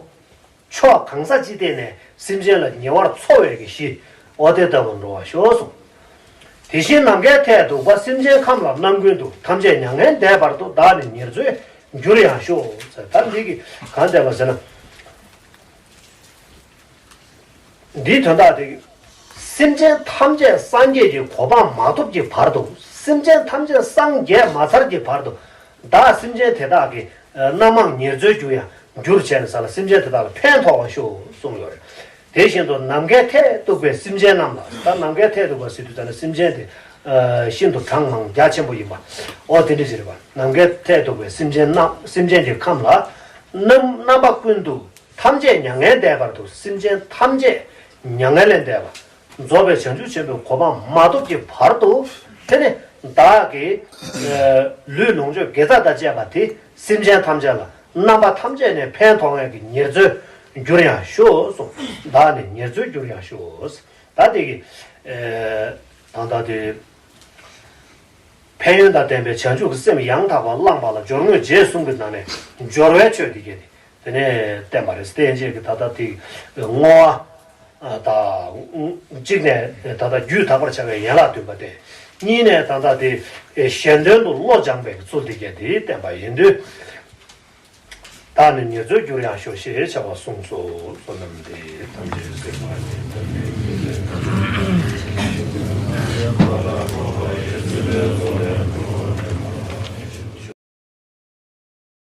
ཕྱོགས་གང་ས་ཅི་ཐད་ནས་སེམས་ཅན་ལ་ཉེ་བར་འཚོ་བའི་གི་གཞི། འོ་དེ་ལྟ་བུར་འགྲོ་བར་ཤོག་གསུངས། དེ་བཞིན་ནམ་མཁའི་མཐས་གཏུགས་པ། སེམས་ཅན་ཁམས་ལ་རྣམ་ཀུན་ཏུ། ཐམས་ཅད་མྱ་ངན་འདས་བར་དུ། བདག་ནི་ཉེར་འཚོའི་ འགྱུར་ཡང་ཤོག །ད་འདི་གི་གང་བསྟན་པ་ཟེར་ན། འདིའི་དོན་དག་དེ། སེམས་ཅན་ཐམས་ཅད་སངས་རྒྱས་ཀྱི་གོ་འཕང་མ་ཐོབ་ཀྱི་བར་དུ། སེམས་ཅན་ཐམས་ཅད་སངས་རྒྱས་མ་ཚར་གྱི་བར་དུ། བདག་སེམས་ཅན་དེ་དག་གི་རྣམ་མང་ཉེར་འཚོའི་རྒྱུར་ཡང་འགྱུར་བྱས་ནས་ས་ལ་སེམས་ཅན་དེ་དག་ལ་ཕན་ཐོགས་པར་ཤོག་གསུངས་ཡོད་རེད། དེ་བཞིན་དུ་ནམ་མཁའི་མཐས་གཏུགས་པའི་སེམས་ཅན་རྣམས་ལ། ད་ནམ་མཁའི་མཐས་གཏུགས་པ་ཟེར་དུས་ད་ནི་སེམས་ཅན་དེ་ཤིན་ཏུ་གྲངས་མང་རྒྱ་ཆེན་པོ་ཡིན་པ། ཨོ་དེ་འདྲ་ཞིག་རེད་པ། ནམ་མཁའི་མཐས་གཏུགས་པའི་སེམས་ཅན་རྣམས། སེམས་ཅན་གྱི་ཁམས་ལ་རྣམ་རྣམ་པ་ཀུན་ཏུ། ཐམས་ཅད་མྱ་ངན་འདས་པར་འདུག །སེམས་ཅན་ཐམས་ཅད་མྱ་ངན་ལས་འདས་པ། རྫོགས་པའི་བྱང་ཆུབ་ཆེན་པོའི་གོ་འཕང་མ་ཐོབ་ཀྱི་བར་དུ། དེ་ནི་བདག་གི་ལུས་ལོངས་སྤྱོད་དགེ་རྩ་དང་བཅས་པ་དེ་སེམས་ཅན་ཐམས་ཅད་ལ་རྣམ་པ་ཐམས་ཅད་ནས་ཕན་ཐོགས་ངེས་ཀྱི་ཉེར་འཚོའི་རྒྱུར་ཡང་ཤོག་གསུངས། བདག་ནི་ཉེར་འཚོའི་རྒྱུར་ཡང་ཤོག །ད་དེ་གི་ད་ལྟ་དེ། ཕན་ཡོན་དང་ལྡན་པའི་བྱང་ཆུབ་ཀྱི་སེམས་ཡང་དག་པར་བླངས་པ་ལ་སྦྱོར་དངོས་རྗེས་གསུམ་གྱི་ནང་ནས་སྦྱོར་བའི་ཆོས་འདི་གས་དེ་དེ་ནས་བསྟན་པ་རེད། དེ་ཡན་ཆད་ཀྱི་ད་ལྟ་དེ་བསྔོ་བ་དང་གཅིག་ནས་ད་ལྟ་རྒྱུད་དག་པར་བྱ་བའི་ཡན་ལག་བདུན་པ་སྟེ། གཉིས་ནས་ད་ལྟ་དེ་གཞན་དོན་དུ་བློ་སྦྱངས་པའི་ཚུལ་འདི་གས་དེ་བསྟན་པ་ཡིན་དུས། བདག་ནི་ཉེར་འཚོའི་རྒྱུར་ཡང་ཤོག་ཞེས་བྱ་བ་གསུངས་སོ། བསོད་ནམས་འདི་ཡིས་ཐམས་ཅད་གཟིགས་པ་ཉིད།